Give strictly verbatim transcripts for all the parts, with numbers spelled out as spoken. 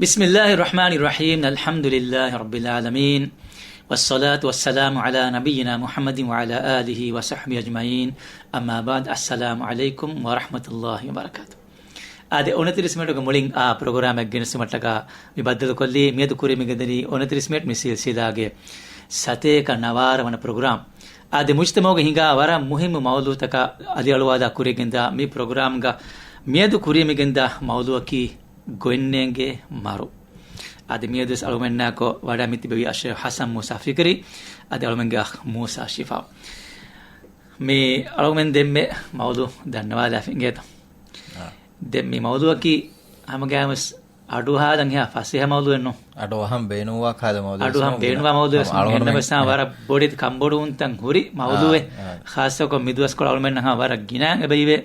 بسم الله الرحمن الرحيم. الحمد لله رب العالمين. والصلاة والسلام على نبينا محمد وعلى آله وصحبه أجمعين. أما بعد. السلام عليكم ورحمة الله وبركاته. އާދެ، އޮނަތިރީސް މިނެޓުގެ މުޅިން އާ ޕްރޮގްރާމެއް ގެނެސްދިނުމަށްޓަކާ މި ބައްދަލުކޮށްލީ. މިއަދު ކުރިމަގެންދަނީ އޮނަތިރީސް މިނެޓް މި ސިލްސިލާގެ ސަތޭކަ ނަވާރަ ވަނަ ޕްރޮގްރާމް. އާދެ، މުޖްތަމަޢުގަ ހިނގާ ވަރަށް މުހިއްމު މައުޟޫޢުތަކާ އަލިއަޅުވާލާ ކުރިގެންދާ މި ޕްރޮގްރާމްގަ މިއަދު ކުރިމަގެންދާ މައުޟޫޢަކީ ގޮތްނޭނގޭ މަރު. އަދި މިއަދުވެސް އަޅުގަނޑާކޮ ވަޑައިގަތް މިތިބެވީ އައްޝޭޚް ޙަސަން މޫސާ ފިކްރީ، އަދި އަޅުގަނޑުގެ އަޚް މޫސާ ޝިފާ. މި އަޅުގަނޑު ދެންމެ މައުޟޫޢު ދަންނަވާލާފަ އިނގޭތަ؟ އާ. ދެން މި މައުޟޫޢަކީ ހަމަގައިމުވެސް އަޑުއަހާލަން އެހާ ފަސޭހަ މައުޟޫޢެއް ނޫން. އަޑުއަހަން ބޭނުންވާ ކަހަލަ މައުޟޫޢެއް އަޑުއަހަން ނޫން. ބޭނުންވާ މައުޟޫޢެއް ހަމަ ނޫން. އަޅުގަނޑުމެން އެންމެ ބަސް ވަރަށް ބޮޑެތި ކަންބޮޑުވުންތައް ހުރި މައުޟޫޢެއް. އާ، އާ. ޚާއްޞަކޮށް މިދުވަސްކޮޅަށް އަޅުގަނޑުމެންނަށް ހަމަ ވަރަށް ގިނައިން އެބައިވޭ.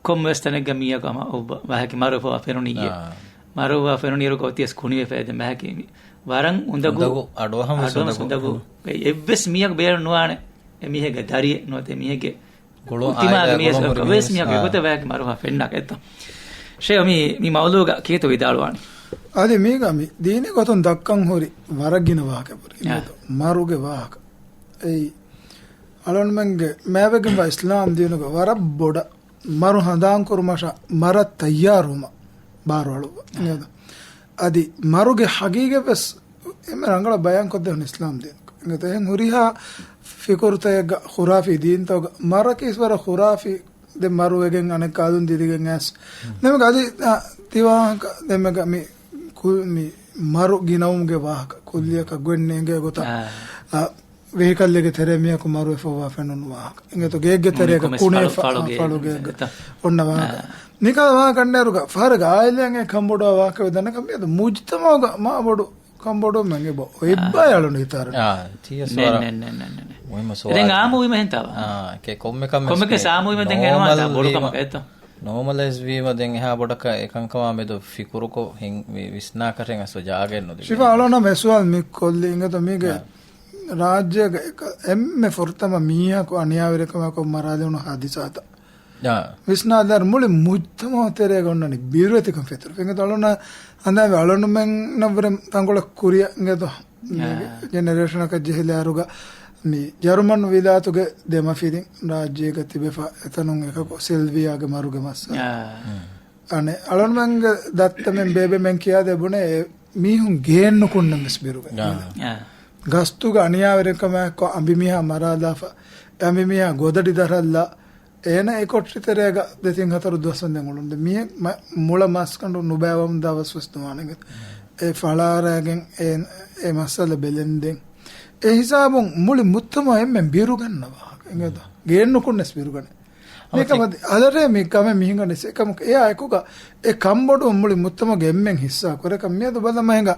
ކޮންމެވެސް ތަނެއްގަ މީހަކު ހަމަ އޮއްވަ ވާހަކަ މަރުވެފަވާ ފެނުނީއޭ. އާ. މަރުވެފަވާ ފެނުނީއިރު އޮތީވެސް ކުނިވެފަ އެދެން ވާހަކަ މި ވަރަށް އުނދަގޫ. އުނދަގޫ، އަޑުއަހަން ވެސް އަޑުއަހަން ވެސް އުނދަގޫ. އުނދަގޫ. އެއްވެސް މީހަކު ބޭރު ނުވާނެ. އެ މީހެއްގެ ދަރިއެއް ނުވަތަ އެ މީހެއްގެ ގުޅުން ތިމާގެ އާއިލާ މީހެއް ގުޅުން އެއްވެސް ހުރި މީހަކު އާ. އެގޮތަށް ވާހަކަ މަރުވާ ފެންނާކަށް އެއްތޯ. ޝޭޚް މި، މި މައުޟޫޢުގަ ކީއްތޯ ވިދާޅުވާނީ؟ އަދި މީގަ މި ދީނީ ގޮތުން ދައްކަން ހުރި ވަރަށް ގިނަ ވާހަކަ ހުރި. އާ. އިނގޭތޯ؟ މަރުގެ ވާހަކަ. އެއީ އަޅުގަނޑުމެންގެ މާތްވެގެންވާ އިސްލާމް ދީނުގަ ވަރަށް ބޮޑަށް މަރު ހަނދާންކުރުމަށާ މަރަށް ތައްޔާރުވުމަށް ބާރުއަޅުއްވާ. އިނގޭތޯ؟ އަދި މަރުގެ ހަގީގަތްވެސް އެންމެ ރަނގަޅަށް ބަޔާންކޮށްދޭ ހުން އިސްލާމް ދީނުގަ. އިނގޭތޯ؟ އެހެން ހުރިހާ ފިކުރުތަކެއްގަ ޚުރާފީ ދީންތަކުގަ މަރަކީ ވަރަށް ޚުރާފީ ދެން މަރުވެގެން އަނެއްކާ އަލުން ދިރިގެން އައިސް. ދެމެގަ އަދި، އާ، ތި ވާހަކަ ދެމެގަ މި ކު-، މި މަރު ގިނަވުމުގެ ވާހަކަ ކުއްލިއަކަށް ގޮތް ނޭނގޭ ގޮތަށް، އާ. އާ، ވެހިކަލްއެއްގެ ތެރޭ މީހަކު މަރުވެފަވާ ފެނުނު ވާހަކަ. އިނގޭތޯ ގެއެއްގެ ތެރޭގަ ކުނި ފަ-، ފަޅުގެ، ފަޅުގެއެއްގަ އޮންނަ ވާހަކަ. އާ. މިކަހަލަ ވާހަކަ ކަންނޭރުގަ ފަހަރެއްގަ އާއިލާއިން އެ ކަންބޮޑުވާ ވާހަކަ ވެދަނެކަ މިއަދު މުޖްތަމަޢުގަ މާ ބޮޑު ކަންބޮޑުވުމެއް އެބަ އޮތްބާ އާ. އަޅުން ހިތާރަ. އާ، ތިޔަސް ނެ، ވަރަށް ނެ، ނެ، ނެ، ނެ، ނެ. މުހިއްމު ސުވާލެއް. ދެން އާއްމުވީމަ އެހެންތާ؟ އާ، ކެ ކޮންމެ ކަމެއް ކޮންމެ ކެ ސާމޫހިމެން ދެން އެނުވާންތާ ބޮޑު ކަމަކަށް އެއްތޯ؟ ނޯމަލައިޒް ވީމަ ދެން އެހާ ބޮޑަކަށް އެކަންކަމާ މެދު ފިކުރުކޮށް ހިން-، ވި-، ވިސްނާކަށެއް އަސްލު ޖާގައެއް ނުލިބޭ. ޝިފާ އަޅުނަ މެ ސުވާލް މި ކޮށްލީ އިނގޭތޯ މީގެ އާ. ރާއްޖޭގަ އެކަ-، އެންމެ ފުރަތަމަ މީހަކު އަނިޔާވެރިކަމާކޮށް މަރާލެވުނު ހާދިސާތައް. އާ. ވިސްނާލާއިރު މުޅި މުޖްތަމަޢު ތެރޭގަ އޮންނަނީ ބިރުވެތިކަން ފެތުރިފަ. އިނގޭތޯ އަޅުނަ ހަނދާންވީ އަޅުނުމެންނަށްވުރެ ތަންކޮޅެއް ކުރިއަށް އިނގޭތޯ. މީގެ އާ. ޖެނެރޭޝަނަކަށް ޖެހިލާއިރުގަ މި ޖަރުމަން ވިލާތުގެ ދެމަފިރިން ރާއްޖޭގަ ތިބެފަ އެތަނުން އެކަކު ސިލްވިޔާގެ މަރުގެ މައްސަލަ. އާ. އަނެއް އަޅުންމެންގެ ދައްތަމެން ބޭބެމެން ކިޔާދޭ ބުނޭ އެ މީހުން ގޭންނުކުންނަން ވެސް ބިރުގަ. އާ. އާ. ގަސްތުގަ އަނިޔާވެރިކަމާއެކު އަނބިމީހާ މަރާލާފަ، އެ އަނބިމީހާ ގޮދަޑި ދަށަށްލާ، އޭނަ އެ ކޮޓަރި ތެރޭގަ ދެތިން ހަތަރު ދުވަސް ވަންދެން އުޅުނު. ދެން މީހެއް މަ-، މުޅަ މަސްގަނޑު ނުބައިވަމުން ދަވަސް ވެސް ނުވާނެ. އެ ފަޅާރާގެން އެ، އެ މައްސަލަ ބެލެންދެން. އެ ހިސާބުން މުޅި މުޖްތަމަޢު އެންމެން ބިރުގަންނަ ވާހަކަ. އިނގޭތޯ؟ ގޭންނުކުންނަސް ބިރުގަނެ. އަމަ މިކަމަށް ތި-، އަދަރޭ މި ކަމެއް މިހިނގަނީ ސެ ކަމަކަށް އެއާ އެކުގަ އެ ކަންބޮޑުވުން މުޅި މުޖްތަމަޢުގެ އެންމެން ހިއްސާ ކުރޭ ކަން މިއަދު ބަލަމާ ހިނގާ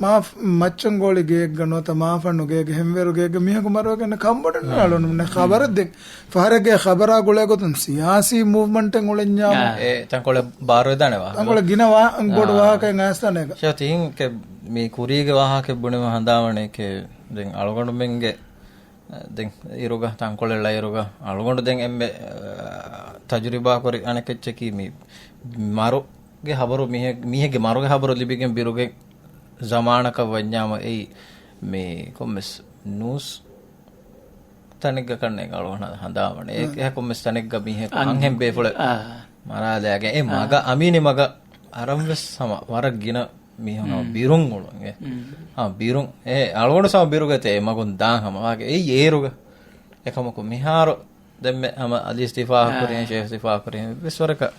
މާ-، މައްޗަންގޯޅި ގެއެއްގަ ނުވަތަ މާފަންނު ގެއެއްގަ ހެންވޭރު ގެއެއްގަ މީހަކު މަރުވެގެން ކަންބޮޑުން އަޅުން ނެ ޚަބަރެއް ދެން. ފަހަރެއްގެ ޚަބަރާ ގުޅޭ ގޮތުން ސިޔާސީ މޫވްމަންޓެއް އުޅެންޏާ. އާ. އެ ތަންކޮޅެއް ބާރުވެދާނެ ވާ. ތަންކޮޅެއް ގިނަ ވާ-، ބޮޑު އާ. ވާހަކައެއް އައިސްދާނެ އޭގަ. ޝޭޚް ތިހިން ކެ މި ކުރީގެ ވާހަކަ ބުނެވި ހަނދާވަނީ ކެ ދެން އަޅުގަނޑުމެންގެ ދެން އިރުގަ ތަންކޮޅެއް އައިއިރުގަ އަޅުގަނޑު ދެން އެންމެ، އަ، ތަޖުރިބާކުރި އަނެކެއްޗަކީ މި މަރުގެ ހަބަރު މީހެއް-، މީހެއްގެ މަރުގެ ހަބަރު ލިބިގެން ބިރުގެ ޒަމާނަކަށް ވަންޏާމަ އެއީ މި ކޮންމެސް ނޫސް ތަނެއްގަ ކަންނޭނގެ އަޅުގަނޑަށް ހަނދާންވަނީ. އެ-، އާ. އެހެން ކޮންމެސް ތަނެއްގަ މީހެއް އަން-، އަންހެން ބޭފުޅެއް އާ. މަރާލާގެން އެ އާ. މަގަށް އަމިއްލަ މަގަށް އަރަން ވެސް ހަމަ ވަރަށް ގިނަ މީހުން ހަމަ މް. ބިރުން އުޅުން އެ. މް. ހަމަ ބިރުން. އެ އަޅުގަނޑު ހަމަ ބިރުގަތެ އެ މަގުން ދާން ހަމަ ވާގެ އެއީ އޭރުގަ. އެކަމަކު މިހާރު ދެންމެ ހަމަ އަލީސް ތި ފާހަގަކުރިހެން، އާ. ޝޭޚް ތި ފާހަގަކުރިހެން ވެސް ވަރަކަށް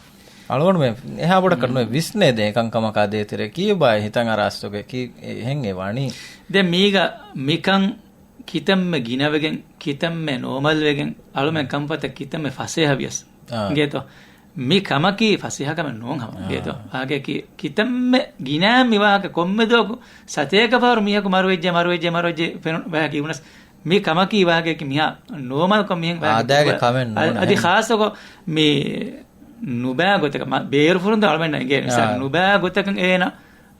އަޅުގަނޑުމެން އެހާ ބޮޑަކަށް މް. ނުވެ ވިސްނޭ ދޭ ކަންކަމަކާ ދޭތެރޭ ކީއްބާ ހިތަށް އަރާސްތުގެ ކީ އެ-، އެހެން އެ ވަނީ. ދެން މީގަ މިކަން ކިތަންމެ ގިނަވެގެން، ކިތަންމެ ނޯމަލްވެގެން، އަޅުމެން ކަންފަތަށް ކިތަންމެ ފަސޭހަވިޔަސް އާ. އިނގޭތޯ؟ މި ކަމަކީ ފަސޭހަ ކަމެއް ނޫން ހަމަ އާ. އިނގޭތޯ؟ ވާގެ ކި-، ކިތަންމެ ގިނައިން މި ވާހަކަ ކޮންމެ ދުވަކު ސަތޭކަ ފަހަރު މީހަކު މަރުވެއްޖެ، މަރުވެއްޖެ، މަރުވެއްޖެ ފެނުން ވާހަކަ އިވުނަސް މި ކަމަކީ ވާގެ ކި މިހާ ނޯމަލްކޮށް މިހެން ވާގެ އާދައިގެ ދުވަ-، ކަމެއް ނޫން އަ-، އަދި އެހެން. ޚާއްޞަކޮށް މި ނުބައި ގޮތަކަށް މަ-، ބޭރުފުޅުން ދޯ އަޅުމެންނަށް އެނގޭ މިސާލަކަށް އާ. ނުބައި ގޮތަކަށް އޭނަ،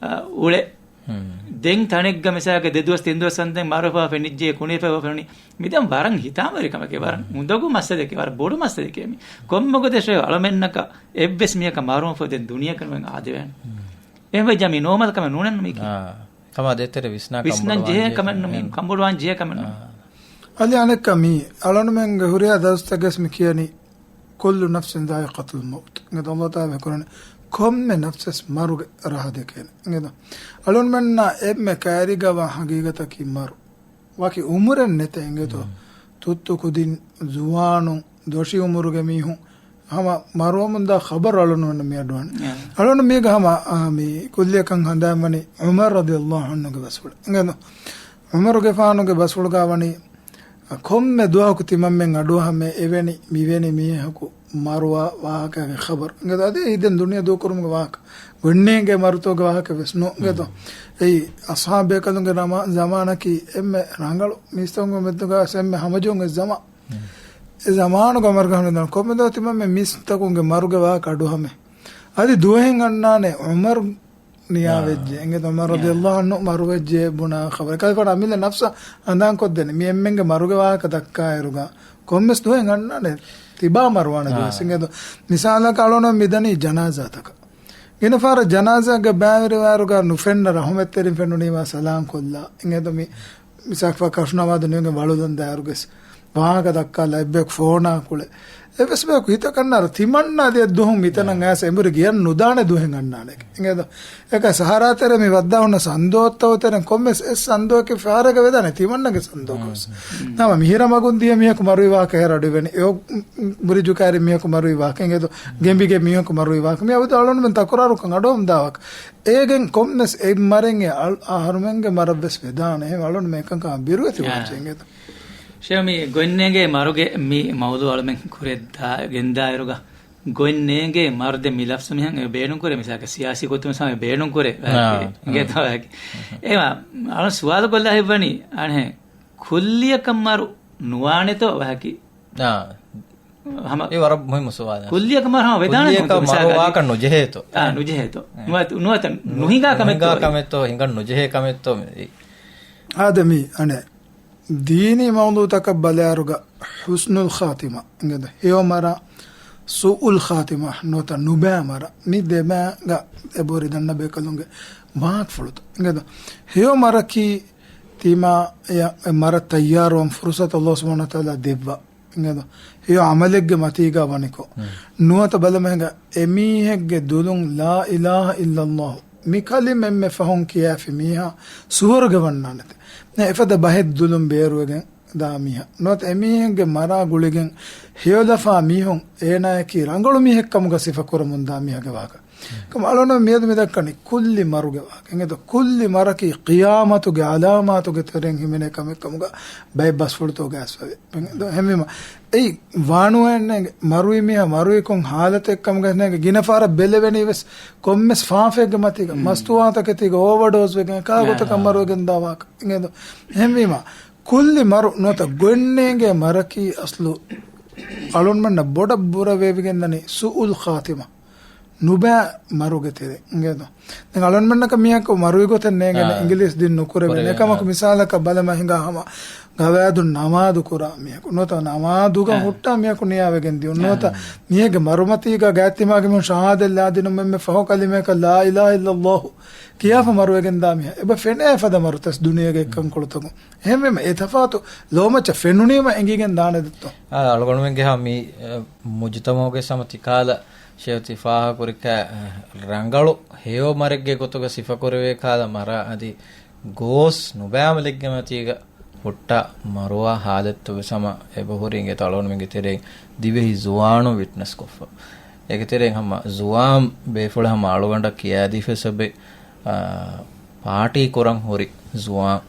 އަ، އުޅެ. ހުން. ދެން ތަނެއްގަ މިސާލަކަށް ދެ ދުވަސް ތިން ދުވަސް ވަންދެން މަރުވެފަ ފެނިއްޖެ ކުނިފަ ފެނުނީ. މިދެން ވަރަށް ހިތާމަވެރި ކަމެކޭ، ވަރަށް ހުން. އުނދަގޫ މައްސަލައެކޭ، ވަރަށް ބޮޑު މައްސަލައެކޭ މި. ކޮންމެ ގޮތެއް ޝޭޚް އަޅުމެންނަކަށް އެއްވެސް މީހަކަށް މަރުވުން ފުދެން ދުނިޔެކަން އާދެވޭނެ. ހުން. އެހެންވެއްޖާ މީ ނޯމަލް ކަމެއް ނޫނެއްނު މީކީ. އާ. ކަމާ ދޭތެރެ ވިސްނާ ވިސްނަން ކަނބޮޑުވާން ޖެހޭ ޖެހޭ ކަމެއްނު މީ. އެހެން. ކަނބޮޑުވާން ޖެހޭ ކަމެއްނު. އާ. އަދި އަނެއްކާ މީ އަޅުންމެންގެ ހުރިހާ ދަރުސްތަކެސް މި ކިޔަނީ ކުއްލު ނަފްސިން ޛާއިޤަތުލް މައުތު. އިނގޭތޯ ﷲ ތަޢާލާ ކުރަނީ ކޮންމެ ނަފްސެސް މަރުގެ ރަހަ ދެކޭނެ. އިނގޭތޯ އަޅުންމެންނާ އެންމެ ކައިރީގަވާ ހަގީގަތަކީ މަރު. ވަކި އުމުރެއް ނެތޭ އިނގޭތޯ. ތުއްތު ކުދިން، ޒުވާނުން، ދޮށީ އުމުރުގެ މީހުން، ހަމަ މަރުވަމުންދާ ޚަބަރު އަޅުންމެންނަށް މި އަޑުއަން. އެ. އަޅުން މީގަ ހަމަ، އާ، މި ކުއްލިއަކަށް ހަނދާންވަނީ ޢުމަރު ރަޟިޔަﷲ ޢަންހުގެ ބަސްފުޅު. އިނގޭތޯ. ޢުމަރުގެފާނުގެ ބަސްފުޅުގަ ވަނީ، އަ، ކޮންމެ ދުވަހަކު ތިމަންމެން އަޑުއަހަމޭ އެވެނި މިވެނި މީހަކު މަރުވާ ވާހަކައިގެ ޚަބަރު. އިނގޭތޯ އަދި އެއީ ދެން ދުނިޔެ ދޫކުރުމުގެ ވާހަކަ. ގޮތްނޭނގޭ މަރުތޯގެ ވާހަކަ ވެސް ނޫން. އިނގޭތޯ. އެއީ އަޞްޙާބު ބޭކަލުންގެ ރަމާ-، ޒަމާނަކީ އެންމެ ރަނގަޅު މީސްތަކުންގެ މެދުގަ ވެސް އެންމެ ހަމަޖެހުން އޮތް ޒަމާން. އެ ޒަމާނުގަ ޢުމަރުގެ ހަމަ ކޮންމެ ދުވަހަކު ތިމަންމެން މީސްތަކުންގެ މަރުގެ ވާހަކަ އަޑުއަހަމޭ. އަދި ދުވަހެއް އަންނާނެ ޢުމަރު ނިޔާވެއްޖެ. އާ. އިނގޭތޯ ޢުމަރު ރަޟިޔަﷲ ޢަންހު މަރުވެއްޖެ ބުނާ ޚަބަރެއް. ކަލޭފާނު އަމިއްލަ ނަފްސަށް ހަނދާންކޮށްދޭނެ. މި އެންމެންގެ މަރުގެ ވާހަކަ ދައްކާއިރުގަ ކޮންމެސް ދުވަހެއް އަންނާނެ ތިބާ މަރުވާނެ ދުވަސް. އާ. އިނގޭތޯ މިސާލަކަށް އަޅުން މިދަނީ ޖަނާޒާތަކަށް. ގިނަ ފަހަރަށް ޖަނާޒާގެ ބައިވެރިވާއިރުގަ ނުފެންނަ ރަޙުމަތްތެރިން ފެނުނީމާ ސަލާން ކޮށްލާ. އިނގޭތޯ މި މިސާލަކަށް ކަށުނަމާދު ނިމިގެން ވަޅުލަން ދާއިރުގަސް ވާހަކަ ދައްކާލާ އެއްބަޔަކު ފޯނާ ކުޅެ. އެއްވެސް ބަޔަކު ހިތަށް އަންނާއިރު ތިމަންނާ އަދި އެއްދުވަހު މިތަނަށް އައިސް އެނބުރި ގެޔަށް ނުދާނެ ދުވަހެއް އަންނާނެ. އިނގޭތޯ އެކަ ސަހަރާ ތެރޭ މި ވައްދާ ހުންނަ ސަންދޫ އޮއްތަ އޮތެރެން ކޮންމެސް އެއް ސަންދޫއަކީ ފަހަރަކަށް ވެދާނެ ތިމަންނަގެ ސަންދޫއަކަށް ވެސް. ނަމަ މިހިރަ މަގުން ދިޔަ މީހަކު މަރުވި ވާހަކަ އެހެރަ އަޑުއިވެނީ. އެ ބުރިޖު ކައިރި މީހަކު މަރުވި ވާހަކަ. އިނގޭތޯ ގެނބިގެ މީހަކު މަރުވި ވާހަކަ. މި އަބަދު އަޅުންމެން ތަކުރާރުކަން އަޑުއަހަމުންދާ ވާހަކަ. އޭގެން ކޮންމެސް އެއް މަރެއް އެ އަޅު-، އަހަރުމެންގެ މަރަށްވެސް ވެދާނެ. އެހެން އަޅުން މިކަންކަން ބިރުވެތި ވާންޖެ އިނގޭތޯ. ޝޭޚް މި ގޮތްނޭނގޭ މަރުގެ މި މައުޟޫޢު އަޅުމެން ކުރެއްދާ-، ގެންދާއިރުގަ ގޮތްނޭނގޭ މަރު ދެން މި ލަފްޒު މިހެން އެ ބޭނުންކުރޭ. މިސާލަކަށް ސިޔާސީ ގޮތުން ވެސް ހަމަ ބޭނުންކުރޭ. އާ. އިނގޭތޯ އާ. އެހެންވީމާ އަޅުން ސުވާލު ކޮށްލާ ހިތްވަނީ އަނެއް ކުއްލިއަކަށް މަރު ނުވާނެތޯ ވާހަކަ. އާ. ހަމަ އެ ވަރަށް މުހިއްމު ސުވާލެއް. ކުއްލިއަކަށް މަރު ހަމަ ވެދާނެ ކުއްލިއަކަށް މަރު ވާކަށް ނުޖެހޭތޯ. އާ، ނުޖެހޭތޯ. ނުވަތަ، ނުވަތަ ނުހިނގާ ކަމެއްތޯ. ނުހިނގާ ކަމެއްތޯ، ހިނގަން ނުޖެހޭ ކަމެއްތޯ. އާދެ މި އަނެއް ދީނީ މައުޟޫޢުތަކަށް ބަލާއިރުގަ ޙުސްނުލް ޚާތިމާ، އިނގޭތޯ ހެޔޮ މަރާ، ސޫއުލް ޚާތިމާ، ނުވަތަ ނުބައި މަރާ، މި ދެބައިގަ އެބަހުރި ދަންނަ ބޭކަލުންގެ ވާހަކަފުޅުތައް. އިނގޭތޯ ހެޔޮ މަރަކީ ތިމާ އެ، އެ މަރަށް ތައްޔާރުވަން ފުރުޞަތު ﷲ ސުބްޙާނަހޫ ވަތަޢާލާ ދެއްވާ. އިނގޭތޯ ހެޔޮ ޢަމަލެއްގެ މަތީގަ ވަނިކޮށް، ނުވަތަ ބަލަމަ ހިނގާ އެމީހެއްގެ ދުލުން ލާ އިލާހަ އިއްލަﷲ މި ކަލިމަ އެންމެ ފަހުން ކިޔާފި މީހާ ސުވަރުގެ ވަންނާނެތެ. ނަ އެފަދަ ބަހެއް ދުލުން ބޭރުވެގެން ދާ މީހާ. ނުވަތަ އެމީހެއްގެ މަރާ ގުޅިގެން ހެޔޮލަފާ މީހުން އޭނާޔަކީ ރަނގަޅު މީހެއް ކަމުގަ ސިފަކުރަމުންދާ މީހާގެ ވާހަކަ. ކަމަށް އަޅުން މިއަދު މި ދައްކަނީ ކުއްލި މަރުގެ ވާހަކަ. އެނގޭތޯ ކުއްލި މަރަކީ ޤިޔާމަތުގެ ޢަލާމާތުގެ ތެރެއިން ހިމެނޭ ކަމެއް ކަމުގަ ބައެއް ބަސްފުޅުތަކުގަ އައިސްފަވޭ. އެނގޭތޯ އެހެންވީމަ އެއީ ވާނުވާނެ މަރުވި މީހާ މަރުވީ ކޮން ޙާލަތެއް ކަމުގަ ނޭނގެ ގިނަ ފަހަރަށް ބެލެވެނީ ވެސް ކޮންމެސް ފާފައެއްގެ މަތީގަ މަސްތުވާތަކެތީގަ އޯވަޑޯސް ވެގެން އެކާ ގޮތަކަށް މަރުވެގެން ދާ ވާހަކަ. އެނގޭތޯ އެހެންވީމަ ކުއްލި މަރު ނުވަތަ ގޮތްނޭނގޭ މަރަކީ އަސްލު އަޅުންމެންނަށް ބޮޑަށް ބުރަވެވިގެންދަނީ ސޫއުލް ޚާތިމާ، ނުބައި މަރުގެ ތެރެ. އިނގޭތޯ ދެން އަޅުންމެންނަކަށް މީހަކު މަރުވި ގޮތެއް ނޭނގެނެ އާ. އިނގިލީސް ދިން ނުކުރެވޭނެ. ކުރެވޭ، އެކަމަކު އާ. މިސާލަކަށް ބަލަމަ ހިނގާ ހަމަ ގަވާއިދުން ނަމާދު ކުރާ މީހަކު ނުވަތަ ނަމާދުގަ އާ. ހުއްޓާ މީހަކު ނިޔާވެގެން ދިޔުން ނުވަތަ އާ. މީހެއްގެ މަރުމަތީގަ ގާތްތިމާގެ މީހުން ޝަހާދަތް ލާދިނުމެއްމެ ފަހު ކަލިމައަކަށް ލާ އިލާހަ އިއްލަﷲ ކިޔާފަ މަރުވެގެންދާ މީހާ އެބަ ފެނޭ ފަދަ މަރުތަސް ދުނިޔޭގެ އެއްކަންކޮޅުތަކުން. އެހެންވީމަ އެ ތަފާތު ލޯމައްޗަށް ފެނުނީމަ އެނގިގެން ދާނެ ދެއްތޯ؟ އާ، އަޅުގަނޑުމެންގެ ހާ މި، އަ، މުޖުތަމަޢުގެ ސަމަ ތިކާލަ ޝޭޚް ތި ފާހަގަކުރިކަ، އަ، ރަނގަޅު ހެޔޮ މަރެއްގެ ގޮތުގަ ސިފަކުރެވޭ ކާލަ މަރާ އަދި ގޯސް ނުބައިމަލެއްގެ މަތީގަ ހުއްޓާ މަރުވާ ހާލަތު ވެސް ހަމަ އެބަހުރި އިނގޭތޯ އަޅުގަނޑުމެންގެ ތެރެއިން ދިވެހި ޒުވާނުން ވިޓްނެސް ކޮށްފަ. އޭގެ ތެރެއިން ހަމަ ޒުވާން ބޭފުޅެއް ހަމަ އަޅުގަނޑަށް ކިޔާދީފަ ސަބެ، އާ، ޕާޓީ ކުރަން ހުރި ޒުވާން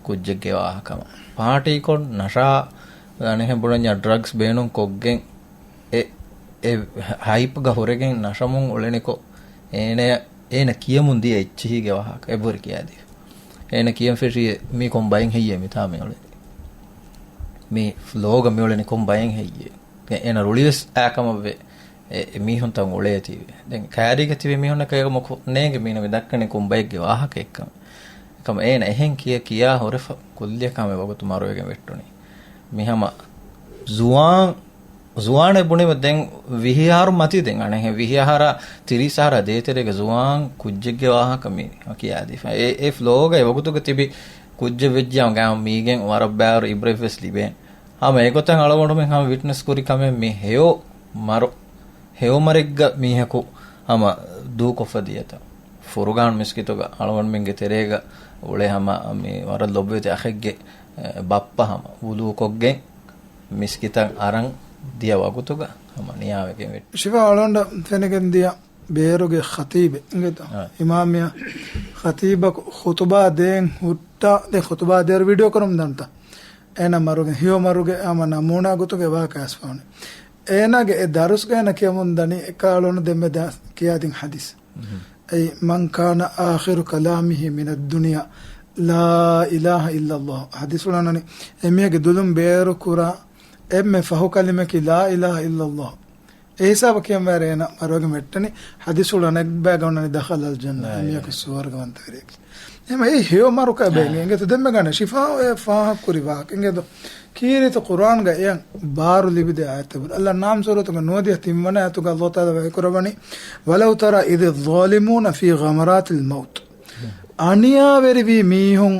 ކުއްޖެއްގެ ވާހަކަ. ޕާޓީކޮށް ނަޝާ އަނެހެން ބުނަންޏާ ޑްރަގްސް ބޭނުން ކޮށްގެން އެ، އެ ހައިޕްގަ ހުރެގެން ނަޝަމުން އުޅެނިކޮށް އޭނަ، އޭނަ ކިޔަމުން ދިޔަ އެއްޗިހީގެ ވާހަކަ އެބުރި ކިޔާދީ. އޭނަ ކިޔަން ފެށި މީ ކޮން ބައެއް ހެއްޔޭ މިތާ މި އުޅެނީ؟ މި ފްލޯގަ މި އުޅެނީ ކޮން ބައެއް ހެއްޔޭ؟ އޭނަ ރުޅިވެސް އާކަމަށްވެ އެ، އެ މީހުންތައް އުޅޭތީވެ. ދެން ކައިރީގަ ތިބި މީހުންނަކަށް އެކަމަކު ނޭނގެ މީނަ މި ދައްކަނީ ކޮން ބައެއްގެ ވާހަކައެއްކަމެއް. އެކަމަ އޭނަ އެހެން ކިޔަ ކިޔާ ހުރެފަ ކުއްލިއަކާ މި ވަގުތު މަރުވެގެން ވެއްޓުނީ. މި ހަމަ ޒުވާން ޒުވާނެއް ބުނީމަ ދެން ވިހި އަހަރު މަތީ ދެން އަނެއް ވިހި އަހަރާ ތިރީސް އަހަރާ ދޭތެރޭގަ ޒުވާން ކުއްޖެއްގެ ވާހަކަ މި ކިޔާދީފަ. އެ، އެ ފްލޯގަ އެ ވަގުތުގަ ތިބި ކުއްޖެއް ވެއްޖެއަމަ ގާމް މީގެން ވަރަށް ބާރު އިބްރަތްވެސް ލިބޭނެ. ހަމަ އެގޮތަށް އަޅުގަނޑުމެން ހަމަ ވިޓްނެސް ކުރި ކަމެއް މި ހެޔޮ މަރު، ހެޔޮ މަރެއްގަ މީހަކު ހަމަ ދޫކޮށްފަ ދިޔަތަ. ފުރުގާން މިސްކިތުގަ އަޅުގަނޑުމެންގެ ތެރޭގަ އުޅޭ ހަމަ މި ވަރަށް ލޮބުވެތި އަޚެއްގެ، އެ، ބައްޕަ ހަމަ ވުޟޫކޮށްގެން މިސްކިތަށް އަރަން ދިޔަ ވަގުތުގަ ހަމަ ނިޔާވެގެން ވެއްޓި. ޝިފާ އަޅުގަނޑަށް ފެނިގެން ދިޔަ ބޭރުގެ ޚަތީބެއް އިނގޭތޯ؟ އާ. އިމާމް މިޔާ ޚަތީބަކު ޚުތުބާ ދޭން ހުއްޓާ، ދެން ޚުތުބާ ދޭރު ވީޑިއޯ ކުރަމުން ދަންތަ. އޭނަ މަރުގެ، ހެޔޮ މަރުގެ ހަމަ ނަމޫނާ ގޮތުގެ ވާހަކަ އައިސްފަވަނީ. އޭނާގެ އެ ދަރުސްގަ އޭނަ ކިޔަމުން ދަނީ އެކާ އަޅުގަނޑު ދެންމެ ދާ ކިޔާދިން ޙަދީޘް. މުހު. އެއީ، "من كان آخر كلامه من الدنيا لا إله إلا الله." ޙަދީޘް އުޅަންނަނީ، އެމީހެއްގެ ދުލުން ބޭރު ކުރާ އެންމެ ފަހު ކަލިމަކީ "لا إله إلا الله." އެ ހިސާބަށް ކިޔަންވާއިރު އޭނަ މަރުވެގެން ވެއްޓެނީ. ޙަދީޘް އުޅަން އެއްބައިގަ އޮންނަނީ "دخل الجنة." އާ، އެމީހަކު އާ. ސުވަރުގަވަންތަވެރިއެކޭ. އެހެން އެ ހެޔޮ މަރުކަ އާ. ބޭނގެ އިނގޭތޯ ދެންމެ ގަނެ ޝިފާ އެ ފާހަގަ ކުރި ވާހަކަ. އިނގޭތޯ ކީރިތި ޤުރްއާންގަ އެޔަން ބާރު ލިބިދޭ އާޔަތެއް ބުނެ. އައްލާ ނާމް ސޫރަތުގެ ނުވަދިހަ ތިންވަނަ އާޔަތުގަ އައްލާހު ތަޢާލާ ވަޙީކުރައްވަނީ، "ولو ترى إذ الظالمون في غمرات الموت." އަނިޔާވެރިވި މީހުން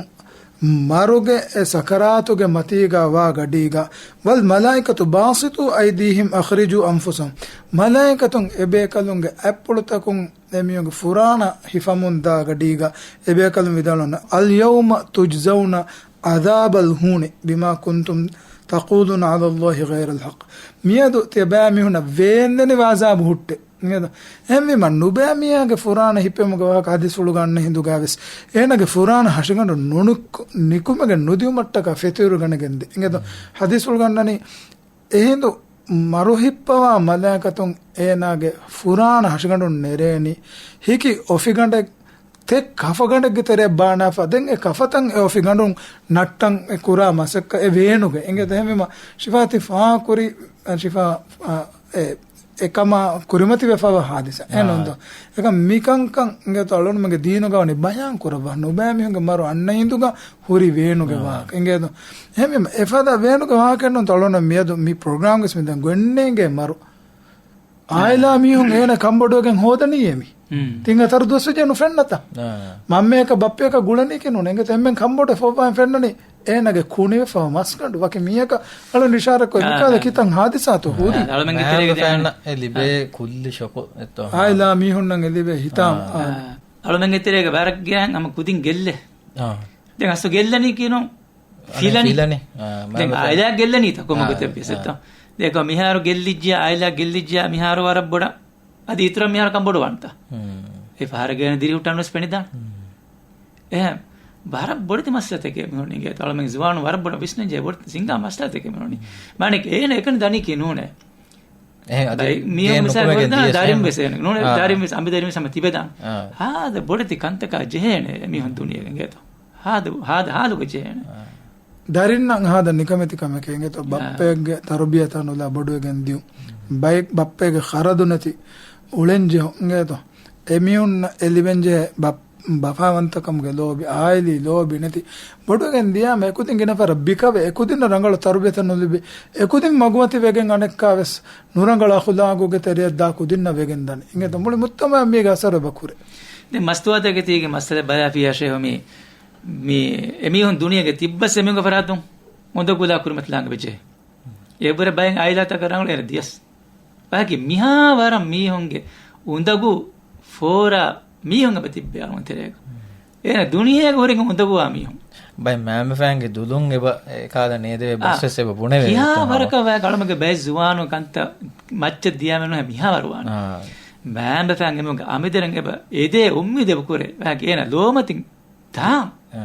މަރުގެ އެ ސަކަރާތުގެ މަތީގަ ވާ ގަޑީގަ، "والملائكة باسطو أيديهم أخرجوا أنفسهم." މަލާއިކަތުން އެބޭކަލުންގެ އަތްޕުޅުތަކުން އެމީހުންގެ ފުރާނަ ހިފަމުން ދާ ގަޑީގަ އެބޭކަލުން ވިދާޅުވަން، "اليوم تجزون عذاب الهون بما كنتم تقولون على الله غير الحق." މިއަދު ތިޔަބައިމީހުންނަށް ވޭންދެނިވި އަޒާބު ހުއްޓޭ. އިނގޭތޯ؟ އެހެންވީމަ ނުބައި މީހާގެ ފުރާނަ ހިއްޕެމުގެ ވާހަކަ ޙަދީޘްފުޅުގަ އަންނަ ހިނދުގައިވެސް އޭނާގެ ފުރާނަ ހަށިގަނޑު ނުނިކު-، ނިކުމެގެން ނުދިއުމަށްޓަކާ ފެތިވަރު ގަނެގެން ދޭ. އިނގޭތޯ؟ ޙަދީޘްފުޅުގަ އަންނަނީ އެހިނދު މަރު ހިއްޕަވާ މަލާއިކަތުން އޭނާގެ ފުރާނަ ހަށިގަނޑުން ނެރޭނީ ހިކި އޮފިގަނޑެއް ތެ ކަފަގަނޑެއްގެ ތެރެއަށް ބާނާފަ، ދެން އެ ކަފަތައް އެ އޮފިގަނޑުން ނައްޓަން އެ ކުރާ މަސައްކަތް އެ ވޭނުގެ އިނގޭތޯ. އެހެންވީމަ ޝިފާ ތި ފާހަގަކުރި، އަ، ޝިފާ، އަ، އެ، އެކަމާ ކުރިމަތިވެފަވާ ހާދިސާ. އެ އާ. ނޫންތޯ؟ އެކަމް މިކަންކަން އިނގޭތޯ އަޅުންމެގެ ދީނުގަ ވަނީ ބަޔާން ކުރައްވާ. ނުބައި މީހުންގެ މަރު އަންނަ ހިނދުގަ ހުރި ވޭނުގެ އާ. ވާހަކަ. އިނގޭތޯ؟ އެހެންވީމަ އެފަދަ ވޭނުގެ ވާހަކަ ނޫންތޯ އަޅުން މިއަދު މި ޕްރޮގްރާމްގެ މި ދެން ގޮންނޭނގޭ މަރު. އާއިލާ މީހުން އޭނަ ކަންބޮޑުވެގެން ހޯދަނީ އެމީ. ހުން. ތިން ހަތަރު ދުވަސް ވެއްޖެ ނުފެންނަތަ؟ އާ. މަންމަޔަކަށް ބައްޕަޔަކަށް ގުޅަނީކީ ނޫން. އެނގޭތަ އެންމެން ކަންބޮޑު ފޮއްވާން ފެންނަނީ އޭނަގެ ކުނިވެފައި މަސްގަނޑު. ވަކި މީހަކަށް އަޅުން އިޝާރަތްކޮށް އާ، މިކާލަ އާ. ކިތަން ހާދިސާތޯ ހުރީ. އާ، އަޅުމެންގެ މާ ތެރޭގަ ފެންނަ ދިޔަ-، އެ ލިބޭ އާ. ކުއްލި ޝޮކު އެއްތޯ. އާއިލާ މީހުންނަށް އެ ލިބޭ ހިތާމަ. އާ. އާ. އަޅުމެންގެ ތެރޭގަ ވަރަށް ގިނަ ހަމަ ކުދިން ގެއްލޭ. އާ. ދެން އަސްލު ގެއްލަނީކީ ނޫން. ފިލަނީ. ފިލަނީ. އާ، ދެން މައިމަ އާއިލާ ގެއްލަނީތަ ކޮންމެ އާ، ގޮތެއްވިޔަސް އާ. އެއްތޯ؟ ދެކޮ މިހާރު ގެއްލިއްޖެ، އާއިލާ ގެއްލިއްޖެ، މިހާރު ވަރަށް ބޮޑަށް. އަދި އިތުރަށް މިހާރު ކަންބޮޑުވާންތަ؟ ހުން. އެ ފަހަރަށް ގޭނަ ދިރިހުއްޓާން ވެސް ފެނިދާނެ. ހުން. އެހެން ވަރަށް ބޮޑެތި މައްސަލަތަކެއް މި ހުންނީ. އިނގޭތޯ އަޅުމެން ޒުވާނުން ވަރަށް ބޮޑަށް ވިސްނަންޖެހޭ ބޮޑެތި ސިނގާ މައްސަލަތަކެއް މި ހުންނީ. މާނައަކީ އޭނަ އެކަނި ދަނީކީ ނޫނޭ. އެހެން އަދި ބައި މީހުން ގޭން މިސާލަކަށް ނުކުމެގެން ވަރަށް ދިޔަސް ދާރިން ހަމަ. ވެސް އޭނަ ނޫނޭ، އާ. ދާރިން ވެސް އަނބި ދާރިން ވެސް ހަމަ ތިބެދާނެ. އާ. ހާދަ ބޮޑެތި ކަންތަކާ ޖެހޭނެ މީހުން ދުނިޔޭގަ އިނގޭތޯ. ހާދަ، ހާދަ ހާލުގަ ޖެހޭނެ. އާ. ދަރިންނަށް ހާދަ ނިކަމެތި ކަމެކޭ އިނގޭތޯ. އާ. ބައްޕައެއްގެ ތަރުބިޔަތާ ނުލާ ބޮޑުވެގެން ދިޔުން. ބައެއް ބައްޕައެއްގެ ޚަރަދު ނެތި އުޅެން ޖެހުން އިނގޭތޯ. އެމީހުންނަށް އެ ލިބެން ޖެހޭ ބަ-، ބަފާވަންތަކަމުގެ ލޯބި، އާއިލީ ލޯބި ނެތި ބޮޑުވެގެން ދިޔާމަ އެކުދިން ގިނަ ފަހަރަށް ބިކަވެ، އެކުދިންނަށް ރަނގަޅު ތަރުބިޔަތެއް ނުލިބި، އެކުދިން މަގުމަތި ވެގެން އަނެއްކާވެސް ނުރަނގަޅު އަޚުލާގުގެ ތެރެއަށް ދާ ކުދިންނަށް ވެގެން ދަނީ. އިނގޭތޯ މުޅި މުޖްތަމަޢަށް މީގެ އަސަރު އެބަ ކުރޭ. ދެން މަސްތުވާތަކެތީގެ މައްސަލަ ބަލާފިޔާށޭ މި، މި އެމީހުން ދުނިޔޭގަ ތިއްބަސް އެމީހުންގެ ފަރާތުން އުނދަގުލާ ކުރިމަތިލާން އެބަޖެހޭ. އެއަށްވުރެ ބައެއް އާއިލާތަކަށް ރަނގަޅު އޭނަ ދިޔަސް. ބަޔަކީ މިހާ ވަރަށް މީހުންގެ އުނދަގޫ ފޯރާ މީހުން އެބަ ތިއްބޭ އަޅުގަނޑު ތެރޭގަ. އޭނަ ދުނިޔޭގަ ހުރެގެން އުނދަގޫވާ މީހުން. ބައެއް މައިންބަފައިންގެ ދުލުން އެބަ އެކާލަ ނޭދެވޭ އާ. ބަސްވެސް އެބަ ބުނެވޭ ކިހާ އެއްތޯ ވަރަކަށް ހަމަ. ވައި އަޅުމެންގެ ބައެއް ޒުވާނުން ކަންތައް މައްޗަށް ދިޔާމެ ނުހޭ މިހާ ވަރުވާނެ. އާ. މައިންބަފައިން އެމީހުންގެ އަމިދެރަން އެބަ އެދޭ އުއްމީދެއް އެބަ ކުރޭ. ވައި އޭނަ ލޯމަތިން ދާން. އާ.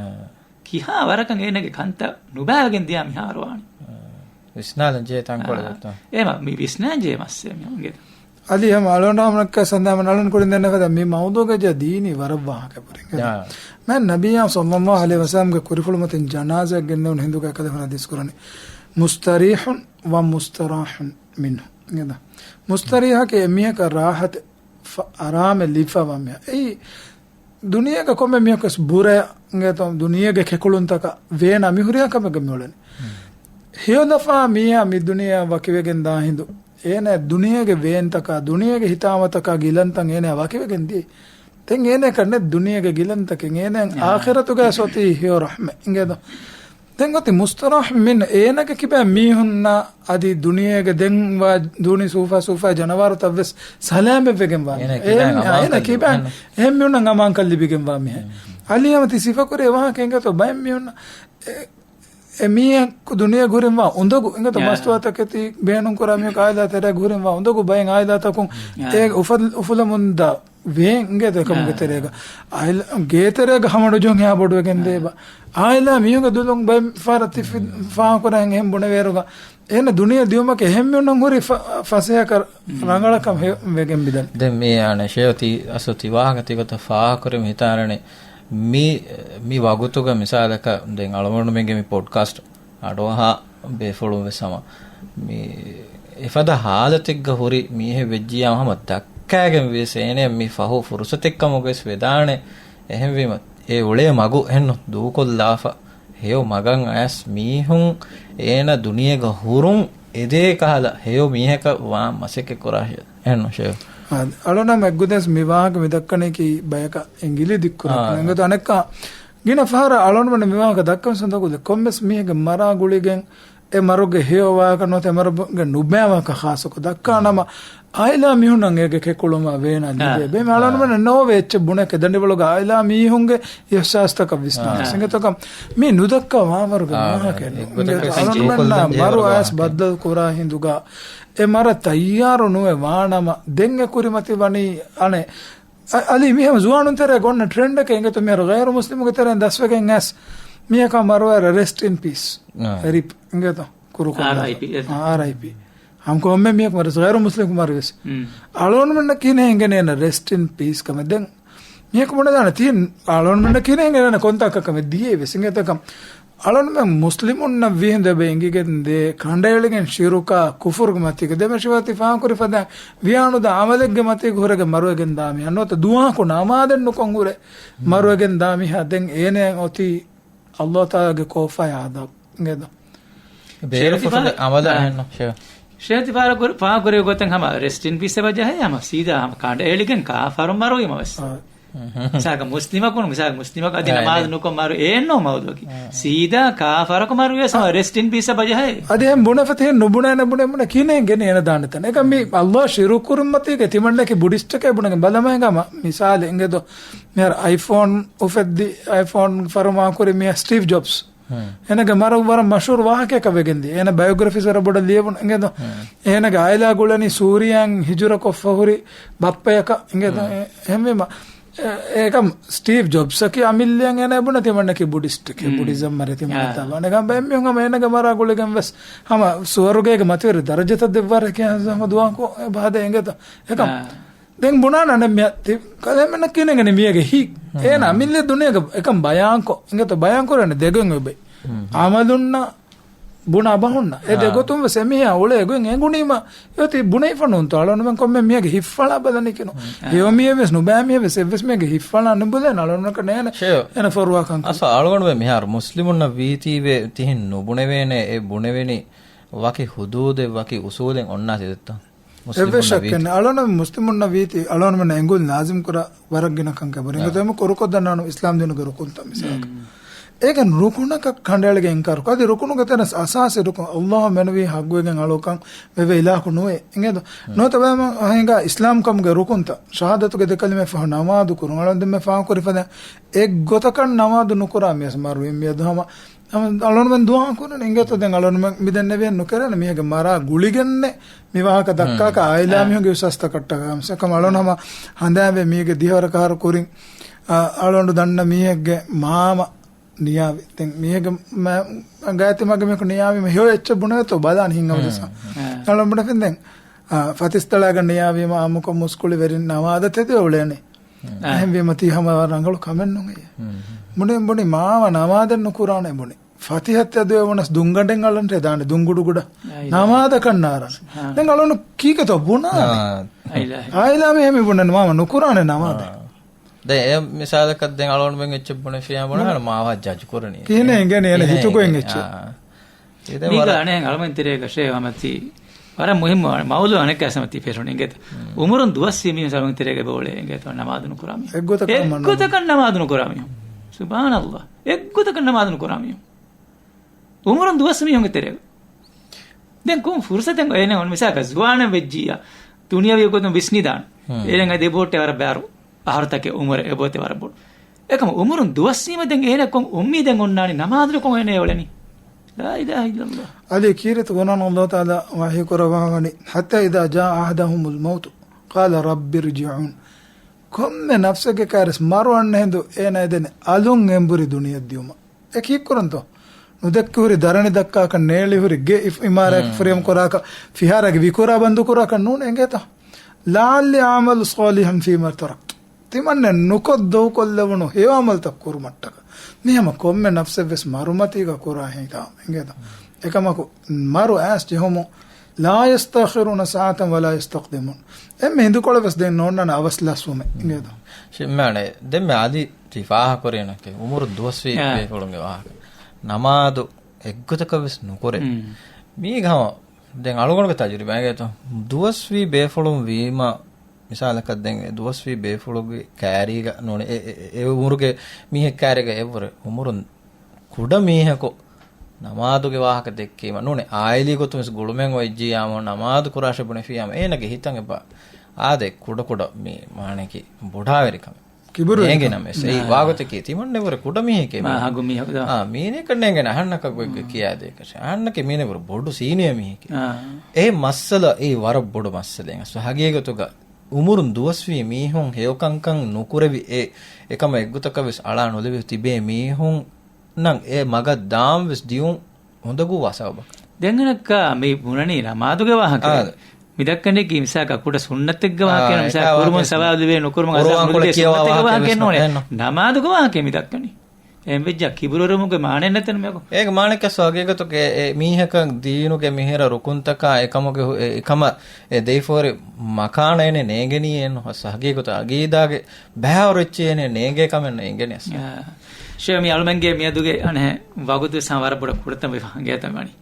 ކިހާ ވަރަކަށް އޭނަގެ ކަންތައް ނުބައިވެގެން ދިޔާ މިހާރު ވާނީ. ވިސްނާލަން ޖެހޭ ތަންކޮޅެއް އާ. އޮތްތޯ؟ އެމަ މި ވިސްނާން ޖެހޭ މައްސަލަ މި އޮނގޭ. އަދި ހަމަ އަޅުގަނޑު ހަމަ ސަނދާމަން އަޅުން ކުރިން ދެންނެފަދަ މި މައުޟޫގަ ޖެ ދީނީ ވަރަށް ވާހަކަ ބުރިން. އާ. މެން ނަބިއްޔާ ޞައްލައްލާހު ޢަލައިހި ވަސައްލަމްގެ ކުރިފުޅު މަތިން ޖަނާޒާއެއް ގެންނެވުނު ހިނދުގަ ކަލޭފާނު ޙަދީޘް ކުރަނީ. مستريح ومستراح منه. މުސްތަރީޙަކީ އެ މީހަކަށް ރާޙަތެއް ފަ-، އަރާމެއް ލިބިފަވާ މީހާ. އެއީ ދުނިޔޭގަ ކޮންމެ މީހަކުވެސް ބުރަޔަށް އިނގޭތޯ، ދުނިޔޭގެ ކެކުޅުންތަކަށް ވޭނާ މި ހުރިހާ ކަމެއްގަ މިއުޅެނީ. ހުން. ހެޔޮލަފާ މީހާ މި ދުނިޔެއާ ވަކިވެގެން ދާ ހިނދު، އޭނަ ދުނިޔޭގެ ވޭންތަކާ، ދުނިޔޭގެ ހިތާމަތަކާ ގިލަންތައް އޭނަ ވަކިވެގެން ދިޔަ. ދެން އޭނަ ކަންނެ ދުނިޔޭގެ ގިލަންތަކެއް އޭނަ އާޚިރަތުގަ ސޮތީ ހެޔޮ ރަޙްމެއް އިނގޭދޯ. ދެން އޮތީ މުސްތަރާޙް މިން އޭނަގެ ކިބައިން މީހުންނާ އަދި ދުނިޔޭގެ ދެން ވާ ދޫނި ސޫފާ ސޫފާ ޖަނަވާރުތައް ވެސް ސަލާމަތްވެގެން ވާ އޭނަ މީހެއް. ކިބައިން އޭނަ އަމާންކަން ކިބައިން ލިބިގެން އެހެން މީހުންނަށް އަމާންކަން ލިބިގެން ވާ މީހެއް. އަލީ ހަމަ ތި ސިފަކުރޭ ވާހަކަ އިނގޭތޯ ބައެއް މީހުންނަށް އެ އެ މީހަކު ދުނިޔޭގަ ހުރިންވާ އުނދަގޫ އިނގޭތޯ ޔާ. މަސްތުވާތަކެތި ބޭނުންކުރާ މީހަކު އާއިލާ ތެރޭގަ ހުރިންވާ އުނދަގޫ ބައެއް އާއިލާތަކުން ޔާ. އޭ އުފަލް-، އުފުލަމުންދާ ވޭން އިނގޭތޯ އެކަމުގެ ޔާ. ތެރޭގަ. އާއިލާ ގޭތެރޭގަ ހަމަނުޖެހުން އެހާ ބޮޑުވެގެން ދޭ ބާ. އާއިލާ މީހުންގެ ދުލުން ބައެއް ފަހަރަށް ތި ފި-، ފާހަގަކުރާ ހިނގާ އެހެން ބުނެވޭއިރުގަ އޭނަ ދުނިޔެ ދިޔުމަކީ އެހެން މީހުންނަށް ހުރި ފަ-، ފަސޭހަކަށް ރަނގަޅަކަށް ހެ-، ވެގެން މިދަނީ. ދެން މި އަނެއް ޝޭހު ތި އަސްލު ތި ވާހަކަ ތިގޮތަށް ފާހަގަކުރި މި ހިތާނަނީ މި، މި ވަގުތުގަ މިސާލަކަށް ދެން އަޅުގަނޑުމެންގެ މި ޕޮޑްކާސްޓް އަޑުއަހާ ބޭފުޅުން ވެސް ހަމަ މި އެފަދަ ހާލަތެއްގަ ހުރި މީހެއް ވެއްޖިއްޔާ ހަމަ ދައްކާގެން ވިޔަސް އޭނަ މި ފަހު ފުރުސަތެއްކަމުގަވެސް ވެދާނެ. އެހެންވީމަ އެ އުޅޭ މަގު އެހެންނު ދޫކޮށްލާފަ ހެޔޮ މަގަށް އައިސް މީހުން އޭނަ ދުނިޔޭގަ ހުރުން އެދޭ ކަހަލަ ހެޔޮ މީހަކަށް ވާން މަސައްކަތް ކުރާށޭ. އެހެންނު ޝޭހު. އާ، އަޅުނަމަ އެއްގޮތަސް މި ވާހަކަ މި ދައްކަނީކީ ބަޔަކަށް އެނގިލި ދިއްކުރާ. އާ. އެނގޭތޯ އަނެއްކާ ގިނަ ފަހަރަށް އަޅުނަމަ މި ވާހަކަ ދައްކަން ސަނދަކުލެ ކޮންމެސް މީހެއްގެ މަރާ ގުޅިގެން އެ މަރުގެ ހެޔޮ ވާހަކަ ނުވަތަ އެ މަރުގެ ނުބައި ވާހަކަ ޚާއްޞަކޮށް ދައްކާ ނަމަ، އާއިލާ މީހުންނަށް އޭގެ ކެކުޅުމާ ވޭނާ އާ. ލިބޭ. ބޭ އާ. އަޅުނަމަ ނޯވޭ އެއްޗެއް ބުނެ ކެދަނޑިވަޅުގަ އާއިލާ މީހުންގެ އިޙްސާސްތަކަށް ވިސްނާ އާ. ސިނގިތަކަށް މީ ނުދައްކާ ވާވަރުގެ އާ. ވާހަކައެއް. އެއްގޮތަކަށް އަޅުނަމަންނާ މަރު އަޔަސް ބައްދަލު ކުރާ ހިނދުގަ އެ މަރަށް ތައްޔާރު ނުވެ ވާނަމަ، ދެން އެ ކުރިމަތި ވަނީ އަނެއް އަ-، އަލީ މިހަމަ ޒުވާނުން ތެރޭގަ އޮންނަ ޓްރެންޑަކެއް އިނގޭތޯ މިހާރު ޣައިރު މުސްލިމުގެ ތެރެއިން ދަސްވެގެން އައިސް މީހަކާ މަރުވާއިރަށް ރެސްޓް އިން ޕީސް. އާ. ރިޕް އިނގޭތޯ ކުރުކޮށްލާފަ. އާރްއައިޕީ. އާ، އާރްއައިޕީ. ހަމަކޮށް އެންމެ މީހަކު މަރުވެސް ޣައިރު މުސްލިމަކު މަރުވެސް. އަޅުގަނޑުމެންނަށް ކިހިނެއް އެނގޭނެ އޭނަ ރެސްޓް އިން ޕީސް ކަމެއް. ދެން މީހަކު ބުނެދާނެ ތި އަޅުގަނޑުމެންނަށް ކިހިނެއް އެނގޭނެ ކޮންތާކަށް ކަމެއް ދިޔައީ ވެސް އިނގޭތޯ އެކަމް. އަޅުންމެން މުސްލިމުންނަށް ވީހިނދެ އެބަ އެނގިގެންދޭ ކަނޑައެޅިގެން ޝިރުކާ ކުފުރުގެ މަތީގަ ދެމެ ޝިވާތި ފާހަގަކުރި ފަދައިން ވިޔާނުދާ އަމަލެއްގެ މަތީގަ ހުރެގެން މަރުވެގެން ދާ މީހާ ނުވަތަ ދުވަހަކު ނަމާދެއް ނުކޮށް ހުރެ މަރުވެގެން ދާ މީހާ ދެން އޭނައަށް އޮތީ ﷲ ތަޢާލާގެ ކޯފާއި ޢަޛާބު އިނގޭތޯ. ބޭރު ފުށުގެ އަމަލަށް އެހެންނު ޝޭ. ޝޭ ތި ފާހަގަކުރި ފާހަގަކުރި ގޮތެއް ހަމަ ރެސްޓް އިން ޕީސް އެބަ ޖަހޭ ހަމަ ސީދާ ހަމަ ކަނޑައެޅިގެން ކާފަރު މަރުވީމަ ވެސް. އާ. މިސާލަކަށް މުސްލިމަކުން، މިސާލަކަށް މުސްލިމަކު އަދި އާ، ނަމާދު ނުކޮށް މަރު އެއްނޯ މައުޟޫއަކީ. އާ. ސީދާ ކާފަރަކު މަރުވިޔަސް ހަމަ ރެސްޓް އިން ޕީސް އެބަ ޖަހޭ. އަދި އެހެން ބުނެފަ ތިހެން ނުބުނޭނެ ބުނެ ބުނެ ކިހިނެއް އެނގޭނެ އޭނަ ދާނެ ތަން. އެކަމް މި ﷲ ޝިރުކު ކުރި މަތީގަ ތިމަންނަކީ ބުޑިސްޓެކޭ ބުނެގެން ބަލަމައިގަމަ މިސާލެއް އިނގޭތޯ. މިހާރު އައިފޯން އުފެއްދި، އައިފޯން ފަރުމާކުރި މީހާ ސްޓީވް ޖޮބްސް. ހުން. އޭނަގެ މަރު ވަރަށް މަޝްހޫރު ވާހަކައަކަށް ވެގެންދިޔަ. އޭނަ ބަޔޮގްރަފީސް ވަރަށް ބޮޑަށް ލިޔެވުނު އިނގޭތޯ. ހުން. އޭނަގެ އާއިލާ ގުޅެނީ ސޫރިޔާއިން ހިޖުރަކޮށްފަ ހުރި ބައްޕަޔަކަށް އިނގޭތޯ. ހުން. އެ-، އެހެންވީމަ، އެ-، އެކަމް ސްޓީވް ޖޮބްސްއަކީ އަމިއްލައަށް އޭނަ އެބުނަ ތިމަންނަކީ ބުޑިސްޓެކޭ، ހުން. ބުޑިޒަމް މަރޭ ތިމަންނަތާ އާ. ވާނެ. އެކަމް އެހެންވީމަ އޭނަގެ މަރާ ގުޅިގެން ވެސް ހަމަ ސުވަރުގޭގެ މަތިވެރި ދަރަޖަތައް ދެއްވާރެކޭ ހަމަ ދުވަހަކު އެބަ ހަދޭ އިނގޭތޯ. އެކަމް އާ. ދެން ބުނާނަނެ މިއަށް ތި ކަލޭމެންނަށް ކިހިނެއްގެން މީގެ ހިތް. ހުން. އޭނަ އަމިއްލަ ދުނިޔޭގަ އެކަން ބަޔާންކޮށް އިނގޭތޯ ބަޔާންކުރަން ދެގެން އޮތް އުބެ. ހުން. އަމަލުންނަށް ބުނާ ބަހުންނަށް. އެ އާ. ދެގޮތުން ވެސް އެމީހާ އުޅޭ ގޮތް އެނގުނީމަ އެއޮތީ ބުނެފަ ނޫންތޯ އަޅުންމެން ކޮންމެ މީހެއްގެ ހިތްފަޅާ ބަލަނީކިނު. ހުން. ހެޔޮ މީހެއް ވެސް ނުބައި މީހެއް ވެސް އެއްވެސް މީހެއްގެ ހިތްފަޅާ ނުބުލޭނެ އަޅުންނަކަށް ނޭނެ ޝެޔޮ. އޭނަ ފޮރުވާ ކަންކަން. އަސް އަޅުގަނޑުމެން މިހާރު މުސްލިމުންނަށް ވީތީވެ ތިހެން ނުބުނެވޭނެ އެ ބުނެވެނީ ވަކި ހުދޫދެއް ވަކި އުސޫލެއް އޮންނާތީ ދެއްތޯ؟ އެއްވެސް ޝައްކެއް ނެތް. އަޅުނަމެން މުސްލިމުންނަށް ވީތީ، އަޅުނަމެންނަށް އެނގުން ލާޒިމް ކުރާ ވަރަށް ގިނަ ކަންކަން އެބަ އިނގޭތޯ. އެމަ ކުރުކޮށްދަންނާނު އިސްލާމް ދީނުގެ ރުކުންތައް މިސާލަކަށް. އޭގެ ރުކުނަކަށް ކަނޑައެޅިގެން އިންކާރު ކުރާ. އަދި ރުކުނުގެ ތެރެއިން އަސާސީ ރުކުން، ﷲ އަށް މެނުވީ ހައްގުވެގެން އަޅުކަން ވެވޭ އިލާހަކު ނުވޭ. އިނގޭތޯ؟ ނުވަތަ ބައެއް ހިނގާ އިސްލާމް ކަމުގެ ރުކުންތައް، ޝަހާދަތުގެ ދެ ކަލިމަ ފަހު ނަމާދު ކުރުން. އަޅުން ދެންމެ ފާހަގަކުރި ފަދަ އެއްގޮތަކަށް ނަމާދު ނުކުރާ މީހަކު މަރުވީ މިއަދު ހަމަ ހަމަ އަޅުންމެން ދުޢާ ކުރަން އިނގޭތޯ؟ ދެން އަޅުންމެން މިދެންނެވިހެން ނުކެރޭނެ މީހެއްގެ މަރާ ގުޅިގެންނެއް މި ވާހަކަ ދައްކާކަށް އާއިލާ މީހުންގެ އިހްސާސްތަކަށްޓަކާ މިސާލަކަށް އަޅުން ހަމަ ހަނދާންވޭ މީގެ ދިހަވަރަކަށް އަހަރު ކުރިން، އަ، އަޅުގަނޑު ދަންނަ މީހެއްގެ މާމަ ނިޔާވި. ދެން މީހެއްގެ މަ-، ގާތްތިމާގެ މީހަކު ނިޔާވީ މަ ހެޔޮ އެއްޗެއް ބުނެވޭތޯ ބަލާން ހިނގަމު ދެސާ. އަޅުން ބުނެފިން ދެން، އަ، ފަތިސް ތަޅާގަ ނިޔާވީމަ އާއްމުކޮށް މުސްކުޅި ވެރިން ނަމާދަށް ތެދުވެ އުޅޭނެ. އެހެންވީމަ ތީ ހަމަ ވަރަށް ރަނގަޅު ކަމެއް ނޫން އެއްޔެ. ބުނި، ބުނި މާމަ ނަމާދެއް ނުކުރާނެ ބުނި. ފަތިހަ ތެދުވެވުނަސް ދުންގަނޑެއް އަޅަންޓެ ދާނެ ދުންގުޑު ގުޑަ. ނަމާދަކަށް ނާރާނެ. ދެން އަޅުން ކީކޭތޯ ބުނާނެ. އާއިލާ މީހެއް މި ބުނަން މާމަ ނުކުރާނެ ނަމާދެއް. ދެން އެ މިސާލަކަށް ދެން އަޅުންމެން އެއްޗެއް ބުނެފިޔާ ބުނާނެ މާވާ ޖަޖް ކުރަނީ. ކިހިނެއް އިނގޭނެ އޭނަ ހިތުގައި އެއްޗެއް. މީގަ އަނެއް އަޅުމެން ތެރޭގަ ޝޭ ހަމަތީ ވަރަށް މުހިއްމު މައުލޫ އަނެއްކާ ސަމަތީ ފެށުނީ އިނގޭތަ؟ އުމުރުން ދުވަސްވީ މީހުން އަޅުމެން ތެރޭގަ ބޯޅެ އިނގޭތަ ނަމާދު ނުކުރާ މީހުން. އެއްގޮތަކަށް ނަމާދު ނުކުރާ. އެއްގޮތަކަށް ނަމާދު ނުކުރާ މީހުން. ސުބްޙާނަﷲ. އެއްގޮތަކަށް ނަމާދު ނުކުރާ މީހުން. އުމުރުން ދުވަސް މީހުންގެ ތެރޭގަ. ދެން ކޮން ފުރުސަތެއް އޭނަ އޮން މިސާލަކަށް ޒުވާނެއް ވެއްޖިއްޔާ ދުނިޔަވީ ގޮތުން ވިސްނިދާނެ. އޭނަ ދެބޯޓެ ވަރަށް ބާރު އަހަރުތަކެއް އުމުރެއް އެބޯތެ ވަރަށް ބޮޑު. އެކަމަ އުމުރުން ދުވަސްވީމަ ދެން އޭނަ ކޮން އުއްމީދެއް އޮންނާނީ ނަމާދު ކޮން އޭނަ އެ އުޅެނީ؟ ލާ އިލާހަ އިއްލައްލާހް. އަދި ކީރިތި ގުނަން ﷲ ތަޢާލާ ވަޙީ ކުރައްވާވަނީ، حتى إذا جاء أحدهم الموت قال رب ارجعون. ކޮންމެ ނަފްސެއްގެ ކާރިސް މަރު އަންނަ ހިނދު އޭނަ އެދެނެ އަލުން އެނބުރި ދުނިޔެ ދިޔުމަށް. އެ ކީއްކުރަންތޯ؟ ނުދެއްކި ހުރި ދަރަނި ދައްކާކަށް، ނޭޅި ހުރި ގެ އިފް އިމާރާތް ފުރިހަމަ ކުރާކަށް، ފިހާރައިގެ ވިކުރާ ބަންދު ކުރާކަށް ނޫން އެނގޭތަ؟ لعلي أعمل صالحا فيما تركت. ތިމަންނެ ނުކޮށް ދޮގުކޮށްލެވުނު ހެޔޮ އަމަލުތައް ކުރުމަށްޓަކަ. މިހަމަ ކޮންމެ ނަފްސެއްވެސް މަރުމަތީގަ ކުރާ ހިތާމަ އިނގޭތަ؟ އެކަމަކު މަރު އައިސް ޖެހުމުން، لا يستأخرون ساعة ولا يستقدمون. އެންމެ ހިނދުކޮޅެއް ވެސް ދެން ނޯންނާނެ އަވަސް ލަސްވުމެއް އިނގޭތަ؟ ޝިމްމާނެ، ދެންމެ އަދި ތި ފާހަކުރީނަކެ އުމުރު ދުވަސްވީ ބޭފުޅުންގެ ވާހަކަ. ނަމާދު އެއްގޮތަކަށް ވެސް ނުކުރޭ. މީގަ ހަމަ ދެން އަޅުގަނޑުގެ ތަޖުރިބާގައި ދުވަސްވީ ބޭފުޅުން ވީމަ، މިސާލަކަށް ދެން އެ ދުވަސްވީ ބޭފުޅުގެ ކާރީގަ ނޫނެ، އެ، އެ، އެ އުމުރުގެ މީހެއް ކާރީގަ އެއްވުރެ އުމުރުން ކުޑަ މީހަކު ނަމާދުގެ ވާހަކަ ދެއްކީމަ ނޫނެ، އާއިލީ ގޮތުން ވެސް ގުޅުމެއް އޮތްޖިއްޔާމު ނަމާދު ކުރާށޭ ބުނެފިއްޔާމު އޭނަގެ ހިތަށް އެބަ އާދޭ ކުޑަކުޑަ މި މާނައަކީ ބޮޑާވެރިކަމެއް. ކިބުރުވެރިކަމެއް. ނޭނގިނަމެސް އެއީ ވާގޮތަކީ ތިމަންނެވުރެ ކުޑަ މީހެކޭ މީ. އާ، މީނަކަށް ނޭނގެން އަހަންނަކަށް ގޮތްގޮތް ކިޔާދޭކަށެއް. އަހަންނަކީ މީނެވުރެ ބޮޑު ސީނިއާ މީހެކޭ. އެ މައްސަލަ އެއީ ވަރަށް ބޮޑު މައްސަލައެއް. އަސް ހަގީގަތުގަ އުމުރުން ދުވަސްވީ މީހުން ހެޔޮކަންކަން ނުކުރެވި އެ އެކަމަށް އެއްގޮތަކަށް ވެސް އަޅާ ނުލެވި ތިބޭ މީހުންނަށް އެ މަގަށް ދާން ވެސް ދިޔުން އުނދަގޫވާ ސަބަބަކަށް. ދެން އަނެއްކާ މި ބުނަނީ ނަމާދުގެ ވާހަކަ. އާ. މި ދައްކަނީކީ މިސާލަކަށް ކުޑަ ސުންނަތެއްގެ ވާހަކައެއް ނޫން. މިސާލަކަށް ކުރުމުން ސަވާބު ލިބޭ ނުކުރުމުން އަޒާބު ނުލިބޭ ސުންނަތެއްގެ ވާހަކައެއް ނޫން. ނަމާދުގެ ވާހަކައެއް މި ދައްކަނީ. އެހެން ވެއްޖާ ކިބުރުވެރިވުމުގެ މާނައެއް ނެތެން މިއަކު. އޭގެ މާނައަކީ ހަގީގަތުގައި އެ މީހަކަށް ދީނުގެ މިހިރަ ރުކުންތަކާ އެކަމުގެ ހު-، އެ، އެކަމަށް އެ ދެވިފަހުރި މަކާނަ އޭނަ ނޭނގެނީ އެއްނު. ހަގީގަތު އަގީދާގެ ބައިވަރު އެއްޗެއް އޭނަ ނޭނގޭ ކަމެއް ނޭނގެނީ އަސް. އާ. ޝޭ މި އަޅުމެންގެ މިއަދުގެ އަނެއް ވަގުތު ވެސް ވަރަށް ބޮޑަށް ކުޑަތަން ވެފަ ހަނގޭތަން ވަނީ.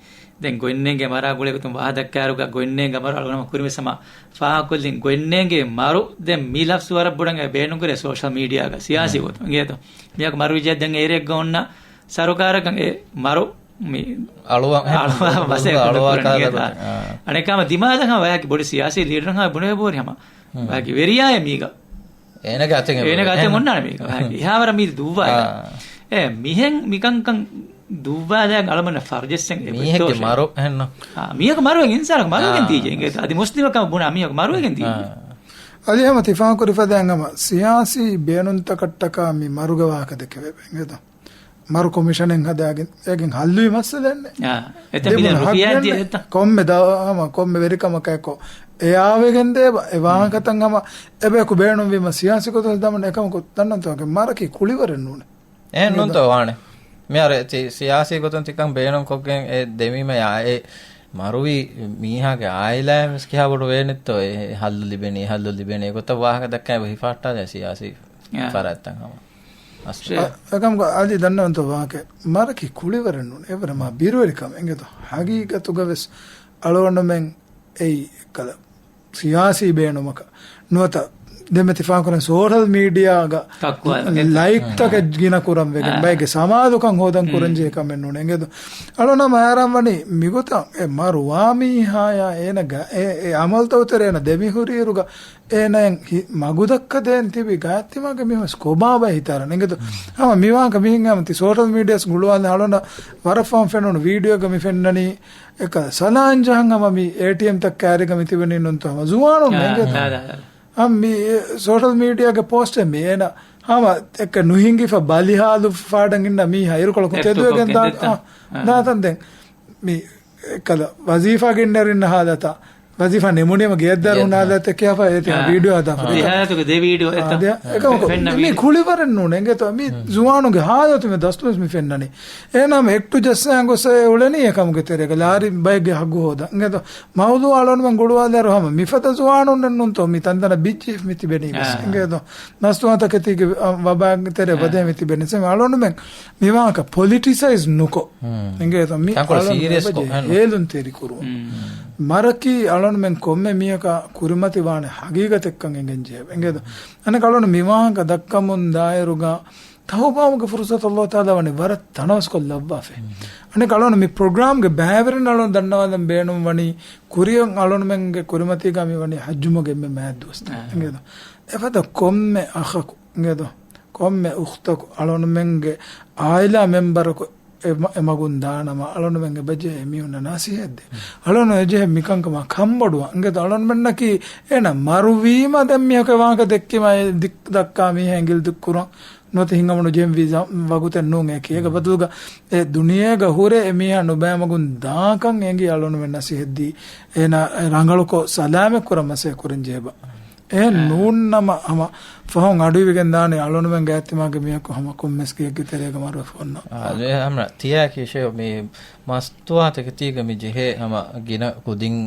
ދެން ގޮތްނޭނގެ މަރާ ގުޅޭ ގޮތުން ވާހަކަ ދައްކާއިރުގަ ގޮތްނޭނގެ މަރު އަޅުގަނޑު ކުރިން ވެސް ހަމަ ފާހަގަކޮށްލިން ގޮތްނޭނގެ މަރު ދެން މި ލަފްޒު ވަރަށް ބޮޑަށް ބޭނުންކުރޭ ސޯޝަލް މީޑިއާގަ ސިޔާސީ ގޮތުން އިނގޭތޯ. މިއަކު މަރުވިއްޖެ ދެން އޭރެއަށް އޮންނަ ސަރުކާރަކަށް އެ މަރު މި އަޅުވަ-، އަޅުވަ ބަސޭ ބަސޭ ކުރަން އަޅުވާ ކާދަ އިނގޭތާ. ބަސޭ. އާ. އަނެއްކާމަ ދިމާލަކަށް ވަޔަކި ބޮޑު ސިޔާސީ ލީޑަރުންހާ ބުނެވޭ ބޯރި ހަމަ. ވަޔަކި ވެރިޔާއެއް މީގަ. އޭނަގެ އަތެއް އޭނަގެ އަތެއް އޮންނާނެ މީގަ. ވަޔަކި އެހާވަރަށް މީ ދުއްވާލާ. އާ. އެ މިހެން މިކަންކަން ދުއްވާލާ އަޅަމަންނަ ފަރުޖެއްސެން އެބަ މީހެއްގެ އެއްތޯ މަރު އެހެންނަ. އާ، މީހަކު މަރުވެގެން އިންސާނަކު މަރުވެގެން އާ. ތީޖެ އިނގޭތާ. އަދި މުސްލިމަކަށް ބުނާ މީހަކު މަރުވެގެން ތީޖެ. އާ. އަދި ހަމަ ތިފާކުރި ފަދައިން ހަމަ ސިޔާސީ ބޭނުންތަކަށްޓަކާ މި މަރުގެ ވާހަކަ ދެކެވޭ އިނގޭތޯ. މަރު ކޮމިޝަނެއް ހަދާގެން އޭގެން ހައްލުވި މައްސަލައެއް ނެތް. އާ، އެތަ ދެ މިލިއަން ބުނަ ރުފިޔާ ހައްގެއް ދިޔަ ނެތް. އެތަ؟ ކޮންމެ ދަ-، ހަމަ ކޮންމެ ވެރިކަމަކާއެކު އެއާވެގެން ދޭ އެ ވާހަކަތައް ހަމަ އެބަޔަކު ބޭނުންވީމަ ސިޔާސީ ގޮތަށް ދަމަން އެކަމަކު ދަންނަންތޯ މަރަކީ ކުޅިވަރެއް ނޫނޭ. އެހެން ނޫންތޯ ވާނެ. މިހާރު ތި-، ސިޔާސީ ގޮތުން ތިކަން ބޭނުންކޮށްގެން އެ ދެމީމަޔާ އެ މަރުވި މީހާގެ އާއިލާއަށް ވެސް ކިހާ ބޮޑު ވޭނެތޯ އެ ހައްލު ލިބެނީ، ހައްލު ލިބެނީ ގޮތަށް ވާހަކަ ދައްކާ އެބަ ހިފަހައްޓާލާ ސިޔާސީ އާ. ފަރާތްތައް ހަމަ. އަސް. އެ-، އެކަމަކު އަދި ދަންނަވަންތޯ ވާހަކަ މަރަކީ ކުޅިވަރެއް ނޫން. އެވަރަށް މާ ބިރުވެރިކަމެއް އިނގޭތޯ. ހަގީގަތުގަ ވެސް އަޅުގަނޑުމެން އެއީ ކަލަ ސިޔާސީ ބޭނުމަކަށް ނުވަތަ ދެމެ ތިފާކުރަން ސޯޝަލް މީޑިއާގަ ތަކުވާ ލައިކްތަކެއް ގިނަ ކުރަން ވެގެން އާ. ބައެއްގެ ސަމާލުކަން ހޯދަން ކުރަން ޖެހޭ ކަމެއް ނޫން. އެނގޭތޯ. އަޅުނަމަ ހައިރާން ވަނީ މިގޮތަށް އެ މަރުވާ މީހާޔާ އޭނަގަ އެ، އެ އަމަލްތައް ތެރޭ އޭނަ ދެމިހުރިއިރުގަ އޭނައަށް ހި-، މަގުދައްކަދޭން ތިބި ގާތްތިމާގެ މީހުން ވެސް ކޮބާބައި ހިތާރަން. އެނގޭތޯ. ހަމަ މިވާންކަ މިހިން ހަމަ ތި ސޯޝަލް މީޑިއާސް ގުޅުވާލެ އަޅުނަ ވަރަށް ފަހުން ފެނުނު ވީޑިއޯގަ މި ފެންނަނީ އެކަ ސަލާން ޖަހަން ހަމަ މި އޭޓީއެމްތައް ކާރިގަ މި ތިބެނީ ނޫންތޯ ހަމަ ޒުވާނުން އެނގޭތޯ. ހަމަ މި ސޯޝަލް މީޑިއާގެ ޕޯސްޓެއް މި އޭނަ ހަމަ އެކަ ނުހިނގިފަ ބަލިހާލު ފާޑަން އިންނަ މީހާ އިރުކޮޅަކު ތެދުވެގެން ދާ-، އާ، ދާތަން ދެން މި އެކަލަ ވަޒީފާގެ އިންނައިރު އިންނަ ހާލަތާ ވަޒީފާ ނިމުނީމަ ގެއަށްދާ ގެއަށްދާ. ހުންނާލާތެ ކިޔާފަ އޭތި އާ. ވީޑިއޯ ހަދާފަ. ދިހާތުގެ ދެ ވީޑިއޯ އެތަ؟ އާ، ދިހާ. އެކަމަކު ފެންނަ މި ވީޑިއޯ. ކުޅިވަރެއް ނޫނޭ. އިނގޭތޯ މި ޒުވާނުންގެ ހާލަތު މި ދަސްތުވެސް މި ފެންނަނީ. އޭނާ މި އެއްޓު ޖައްސާ ގޮސް އެ އުޅެނީ އެކަމުގެ ތެރޭގަ ލާރި ބައެއްގެ ހައްގު ހޯދަ. އިނގޭތޯ މައުޟޫ އަޅުންމެން ގުޅުވާލާއިރު ހަމަ މިފަދަ ޒުވާނުންނެއް ނޫންތޯ މި ތަންތަނަށް ބިއްޖި މި ތިބެނީ ވެސް. އާ. އިނގޭތޯ މަސްތުވާތަކެތީގެ، އަ، ވަބާގެ ތެރޭ އާ. ވަދެ މި ތިބެނީ. ސެމި އަޅުންމެން މި ވާހަކަ ޕޮލިޓިސައިޒް ނުކޮށް. ހުން. އިނގޭތޯ މި ތަންކޮޅެއް އަޅުން ސީރިއަސް ކޮށް، އެބަޖެ ހެން. ހޭލުންތެރި ކުރުން. ހުން. މަރަކީ އަޅުންމެން ކޮންމެ މީހަކާ ކުރިމަތި ވާނެ ހަގީގަތެއްކަން އެނގެން ޖެހޭ. އިނގޭތޯ އަނެއް އަޅުން މި ވާހަކަ ދައްކަމުން ދާއިރުގަ ތައުބާވުމުގެ ފުރުސަތު ﷲ ތަޢާލާ ވަނީ ވަރަށް ތަނަވަސްކޮށް ލައްވާފައި. ހުން. އަނެއް އަޅުން މި ޕްރޮގްރާމްގެ ބައިވެރިން އަޅުން ދަންނަވާލަން ބޭނުން ވަނީ ކުރިއަށް އަޅުންމެންގެ ކުރިމަތީގަ މި ވަނީ ޙައްޖުމުގެ އެންމެ މާތް ދުވަސްތައް. އާ. އިނގޭތޯ އެފަދަ ކޮންމެ އަޚަކު އިނގޭތޯ ކޮންމެ އުޚްތަކު އަޅުންމެންގެ އާއިލާ މެމްބަރަކު އެ މަ-، އެ މަގުން ދާނަމަ، އަޅުންމެން އެބަޖެހޭ މީހުންނަށް ނަސީހަތްދޭ. އަޅުން އެޖެހޭ މިކަންކަމާ ކަންބޮޑުވާ. އިނގޭތޯ އަޅުންމެންނަކީ އޭނަ މަރުވީމަ ދެން މީހަކު ވާހަކަ ދެއްކީމަ އެ ދި-، ދައްކާ މީހާ އިނގިލި ދިއްކުރަން ނުވަތަ ހިނގަމުނު ޖެހެންވީ ޒަ-، ވަގުތެއް ނޫން އެކީ. އޭގެ ބަދަލުގަ އެ ދުނިޔޭގަ ހުރެ އެ މީހާ ނުބައިމަގުން ދާކަން އެނގި އަޅުންމެން ނަސީހަތްދީ. އޭނަ ރަނގަޅުކޮށް ސަލާމަތް ކުރަން މަސައްކަތް ކުރަން ޖެހޭބަ. އެހެން އާ. ނޫންނަމަ ހަމަ ފަހުން އަޑުއިވިގެން ދާނެ އަޅުނުމެން ގާތްތިމާގެ މީހަކު ހަމަ ކޮންމެސް ގެއެއްގެ ތެރޭގަ މަރުވެފަ އޮންނަ. އާ، އަދެ ހަމަ ތިޔާ ކީށޭ މި މަސްތުވާތަކެތީގަ މި ޖެހޭ ހަމަ ގިނަ ކުދިން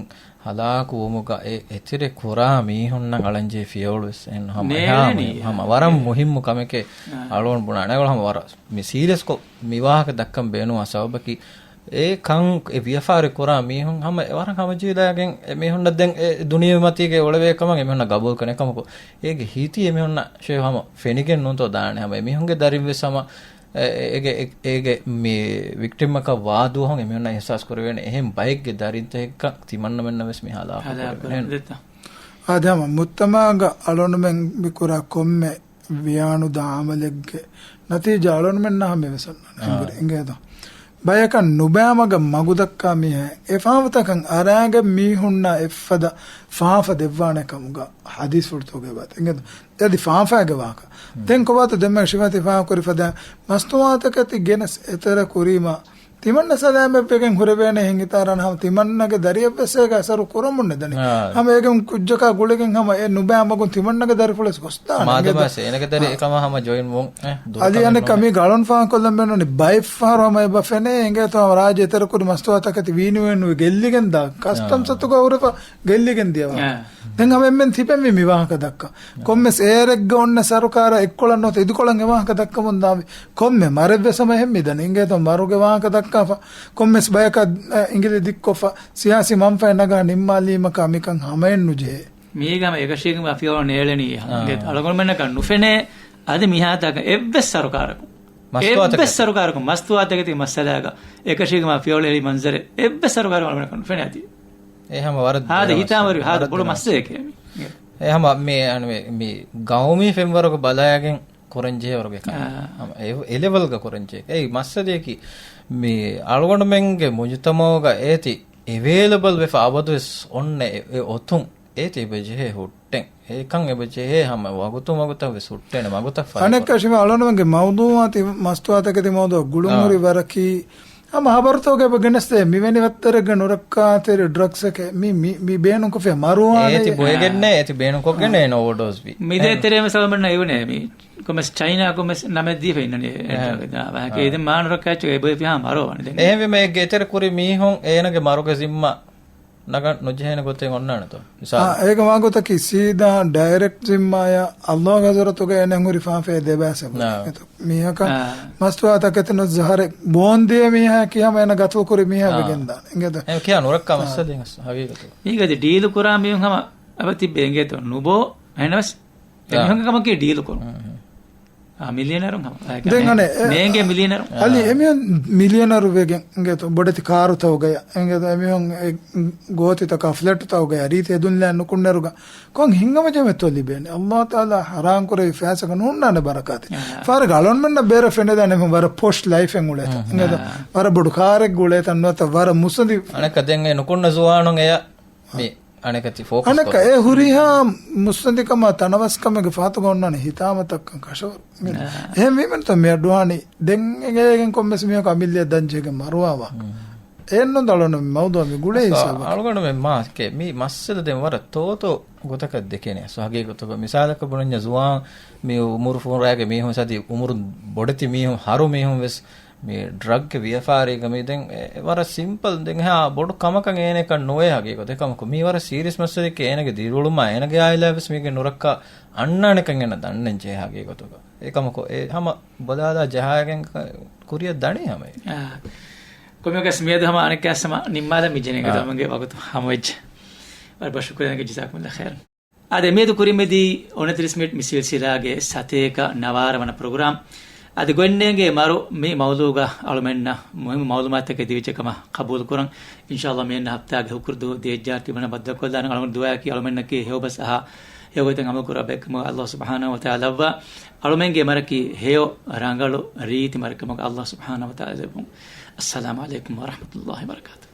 ހަލާކު ވުމުގަ އެ އެތެރެ ކުރާ މީހުންނަށް އަޅަންޖެހޭ ފިޔަވަޅު ވެސް އެހެން ހަމަ އެހާ ނޭޅެނީ. މުހި-، ހަމަ ވަރަށް މުހިއްމު ކަމެކޭ އާ. އަޅުގަނޑު ބުނާ. އަނެއް އަޅު ހަމަ ވަރަށް މި ސީރިއަސްކޮށް މި ވާހަކަ ދައްކަން ބޭނުންވާ ސަބަބަކީ އެ ކަން އެ ވިޔަފާރި ކުރާ މީހުން ހަމަ އެ ވަރަށް ހަމަޖެހިލާގެން އެ މީހުންނަށް ދެން އެ ދުނިޔެވި މަތީގަ އުޅެވޭ ކަމަށް އެ މީހުންނަށް ގަބޫލު ކުރަން. އެކަމަކު އޭގެ ހިތީ އެ މީހުންނަށް ޝޭ ހަމަ ފެނިގެން ނޫންތޯ ދާނެ. ހަމަ އެ މީހުންގެ ދަރިން ވެސް ހަމަ އެ-، އޭގެ، އޭގެ މި ވިކްޓިމްއަކަށް ވާ ދުވަހުން އެމީހުންނަށް އިޙްސާސް ކުރެވޭނެ އެހެން ބައެއްގެ ދަރިންތަކެއްކަން ތިމަންނަމެންނަށް ވެސް މި ހަލާކު ހަލާކު ކުރެވޭނެ. ކުރެވޭނެ. އާދެ، ހަމަ މުޖްތަމަޢުގަ އަޅުންމެން މި ކުރާ ކޮންމެ ވިޔާނުދާ ޢަމަލެއްގެ ނަތީޖާ އަޅުންމެންނަށް ހަމަ ވެސް އޮންނާނެ. އާ. އެނބުރި އިނގޭތޯ. ބަޔަކަށް ނުބައިމަގަށް މަގުދައްކާ މީހާ އެ ފާފަތަކަށް އަރާގެން މީހުންނަށް އެއްފަދަ ފާފަ ދެއްވާނެ ކަމުގަ ޙަދީޘްފުޅުތަކުގައި ވާތީ. އިނގޭތޯ. އަދި ފާފައިގެ ވާހަކަ. ދެން ކޮބާތޯ ދެންމެ ޝިފާތި ފާހަގަކުރި ފަދަ މަސްތުވާތަކެތި ގެނެސް އެތެރެ ކުރީމަ ތިމަންނަ ސަލާމަތްވެގެން ހުރެވޭނެ ހިނގިތާރާނ ހަމަ ތިމަންނަގެ ދަރިއަށްވެސް އޭގެ އަސަރު ކުރަމުންނެ ދަނީ. އާ. ހަމަ އޭގެ ކުއްޖަކާ ގުޅިގެން ހަމަ އެ ނުބައި މަގުން ތިމަންނަގެ ދަރިފުޅެސް ގޮސްދާނެ. މާދަމާ އިނގޭތޯ. އޭނަގެ ދަރި އާ. އެކަމާ ހަމަ ޖޮއިން ވުން، އެ، ދުރަކަށް އަދި އަނެއްކާ ނޫން. މީ ގަޅުން ފާހަގަކޮށްލަން ބޭނުން ބައެއްފަހަރު ހަމަ އެބަ ފެނޭ އިނގޭތޯ ރާއްޖެ އެތެރެކުރި މަސްތުވާތަކެތި ވީނުވެނުވެ ގެއްލިގެން ދާ ކަސްޓަމްސް އާ. އަތުގަ ހުރެފަ ގެއްލިގެން ދިޔަވާ. އާ. ދެން ހަމަ އެންމެން ތިބެންވީ މި ވާހަކަ ދައްކަން. ކޮންމެސް އޭރެއްގަ އޮންނަ ސަރުކާރަށް އެއްކޮޅަށް ނުވަތަ އިދިކޮޅަށް އެ ވާހަކަ ދައްކަމުން ދާންވީ. ކޮންމެ މަރެއްވެސް ހަމަ އެހެން މިދަނީ. އިނގޭތޯ މަރުގެ ވާހަކަ ދައްކާފަ، ކޮންމެސް ބަޔަކަށް، އަ، އިނގިލި ދިއްކޮށްފަ، ސިޔާސީ މަންފާއެއް ނަގާ ނިންމާލީމަކާ މިކަން ހަމައެއް ނުޖެހޭ. މީގަ ހަމަ އެކަށީގެންވާ ފިޔަވަޅު ނޭޅެނީ. އާ. އިނގޭތޯ އަޅުގަނޑުމެންނަކަށް ނުފެނޭ އަދި މިހާތަކަށް އެއްވެސް ސަރުކާރަކުން. މަސްތުވާތަކެތި. އެއްވެސް ސަރުކާރަކުން މަސްތުވާތަކެތި މައްސަލާގަ އެކަށީގެންވާ ފިޔަވަޅު އެޅި މަންޒަރެއް އެއްވެސް ސަރުކާރަކުން އަޅުގަނޑަކަށް ނުފެނޭ އަދި. އެ ހަމަ ވަރަށް ހާދަ ދިރަ ހިތާމަވެރި، މަސް-، ހާދަ ވަރަށް ބޮޑު ދިރަ މައްސަލައެކޭ މީ. އެ ހަމަ މި، އަން މި، މި ގައުމީ ފެންވަރުގަ ބަލާގެން ކުރަންޖެހޭ ވަރުގެ ކަމެއް. އާ. ހަމަ އެ، އެ ލެވެލްގަ ކުރަންޖެހޭ. އެއީ މައްސަލައަކީ މި އަޅުގަނޑުމެންގެ މުޖުތަމަޢުގަ އޭތި އެވޭލަބަލް ވެފަ އަބަދުވެސް އޮންނަ އެ، އެ އޮތުން އޭތި އެބަޖެހޭ ހުއްޓެން. އެކަން އެބަޖެހޭ ހަމަ ވަގުތު ވަގުތަށް ވެސް ހުއްޓޭނެ މަގުތައް ފަހި އަނެއްކާ ކުރަން. ޝިމާ އަޅުގަނޑުމެންގެ މައުޟޫޢާތި މަސްތުވާތަކެތި މައުޟޫޢަށް ގުޅުން އާ. ހުރި ވަރަކީ ހަމަ ހަބަރުތަކުގަ އެބަ ގެނެސްދޭ މިވެނި ވައްތަރެއްގަ ނުރައްކާތެރި ޑްރަގްސްއެކޭ މި، މި، މި ބޭނުންކޮށްފި މަރުވާނެ. އޭތި ބޮއެގެންނޭ، އޭތި ބޭނުންކޮށްގެން އާ. އޭނަ އޯވަރޑޯސް ވީ. މިދޭ އެ. ތެރޭ މިސާލު މަންނަ އިވުނޭ މި ކޮމެސް ޗައިނާ ކޮމެސް ނަމެއް ދީފަ އިންނަނީ އެ. އެ. ދާ ވާހަކަ އާ. އެދެން މާ ނުރައްކާ އެއްޗެއް އެބޮއެފި ހާ މަރުވާނެ ދެން. އެހެންވީމަ އެ ގެތެރެ ކުރި މީހުން އޭނަގެ މަރުގެ ޒިންމާ ނަގަން ނުޖެހޭނެ ގޮތެއް އޮންނާނެތޯ؟ މިސާލު. އާ، އޭގެ ވާގޮތަކީ ސީދާ ޑައިރެކްޓް ޒިންމާޔާ ﷲގެ ޙަޟްރަތުގަ އޭނަ ހުރި ފާފައެއް ދެބައިސް އާ. އެބަ. މީހަކަށް އާ. މަސްތުވާތަކެތި ނުޒަހަރެއް ބޯންދިޔަ މީހާއަކީ ހަމަ އޭނަ ގަތުލު ކުރި މީހާ އާ. ވެގެންދާނެ. އިނގޭތަ؟ އެ ކިޔާ ނުރައްކާ އާ. މައްސަލައެއް ހަގީގަތު. މީގަދި ޑީލު ކުރާ މީހުން ހަމަ އެބަ ތިއްބެ އިނގޭތޯ ނުބޯ އެހެނަސް އާ. އެމީހުންގެ ކަމަކީ ޑީލު ކުރުން. އާ، މިލިއަނަރުން ހަމަ. ދެން އަނެއް އެ-، ނޭނގޭ މިލިއަނަރު. އަލި އާ. އެމީހުން މިލިއަނަރު ވެގެން އިނގޭތޯ ބޮޑެތި ކާރުތަކުގަޔަ، އިނގޭތޯ އެމީހުން އެ ގޯތިތަކާ ފްލެޓުތަކުގަޔަ ރީތި އެދުންލާ ނުކުންނަރުގަ ކޮން ހިނގަމަޖެހުމެއްތޯ ލިބޭނެ؟ ﷲ ތަޢާލާ ޙަރާމް ކުރެވި ފައިސަކަށް ނޫންނާނެ ބަރަކާތެއް. އާ. ފާރަގަ އަޅުންމެންނަށް ބޭރަށް ފެނެދާނެ އެމީހުން ވަރަށް ޕޮޝް ލައިފެއް އުޅޭތަ. އާ. އިނގޭތޯ ވަރަށް ބޮޑު ކާރެއް އުޅޭތަ ނުވަތަ ވަރަށް މުއްސަނދި. އަނެއްކާ ދެން އެ ނުކުންނަ ޒުވާނުން އެޔަށް މި އަނެކަތި ފޯކަސް އަނެއްކާ ކޮށް. އެ ހުރިހާ މުއްސަނދިކަމާ ތަނަވަސްކަމެއްގެ ފަހަތުގަ އޮންނާނެ ހިތާމަތައްކަން ކަށަވަރު. މި-، އާ. އެހެންވީމަ ނުތަ މި އަޑުއަހަނީ ދެން އެނގޭގެން ކޮންމެސް މީހަކު އަމިއްލައަށް ދަންޖެހިގެން މަރުވާވާ. ހުން. އެއްނު ދަޅުނު މައުދޫ މި ގުޅޭ ހިސާބަށް. އަޅުގަނޑުމެން މާ ކެ މި މައްސަލަ ދެން ވަރަށް ތޯތޯ ގޮތަކަށް ދެކެނެ. ސު ހަގީގަތުގަ މިސާލަކަށް ބުނަންޏާ ޒުވާން މި އުމުރު ފުރާގެ މީހުން ސަދި އުމުރު ބޮޑެތި މީހުން ހަރު މީހުން ވެސް މި ޑްރަގްގެ ވިޔަފާރީގަ މި ދެން އެ، އެ ވަރަށް ސިމްޕަލް ދެން އެހާ ބޮޑު ކަމަކަށް އޭނަކަށް ނުވޭ ހަގީގަތު. އެކަމަކު މީ ވަރަށް ސީރިއަސް މައްސަލައެކޭ އޭނަގެ ދިރިއުޅުމާ އޭނަގެ އާއިލާ ވެސް މީގެ ނުރައްކާ އަންނާނެކަން އޭނަ ދަންނަން ޖެހޭ ހަގީގަތުގަ. އެކަމަކު އެ ހަމަ ބަލާލާ ޖަހާގެން ކުރިއަށް ދަނީ ހަމަ އެ. އާ. ކޮމިއޮގަސް މިއަދު ހަމަ އަނެއްކާސް ހަމަ ނިންމާލަން މި ޖެނެގެ އާ. ތަމަންގެ ވަގުތު ހަމަވެއްޖެ. ވަރަށް ބޮޑަށް ޝުކުރިއްޔާ ޖަޒާކުމުﷲ ޚައިރަން. އާދެ، މިއަދު ކުރިމެދީ އޮނަތިރީސް މިނިޓް މި ސިލްސިލާގެ ސަތޭކަ ނަވާރަ ވަނަ ޕްރޮގްރާމް. އަދި ގޮތްނޭނގޭ މަރު މި މައުޟޫގަ އަޅުމެންނަށް މުހިއްމު މައުލޫމާތުތަކެއް ދެވިއްޖެ ކަމަށް ޤަބޫލު ކުރަން. އިންޝާﷲ މިއަންނަ ހަފްތާގެ ހުކުރު ދުވަހު ދޭއްޖާ ތިބުނަ ބައްދަލުކޮށްލާނަން. އަޅުގަނޑު ދުޢާއަކީ އަޅުމެންނަކީ ހެޔޮ ބަސް އަހާ، ހެޔޮ ގޮތެއް ޢަމަލު ކުރާ ބައެއްކަމަށް ﷲ ސުބްޙާނަހޫ ވަތަޢާލާ ލައްވާ. އަޅުމެންގެ މަރަކީ ހެޔޮ ރަނގަޅު ރީތި މަރަކަމަށް ﷲ ސުބްޙާނަހޫ ވަތަޢާލާ ލެއްވުން. އައްސަލާމު ޢަލައިކުމް ވަރަޙްމަތުﷲ ވަބަރަކާތުހު.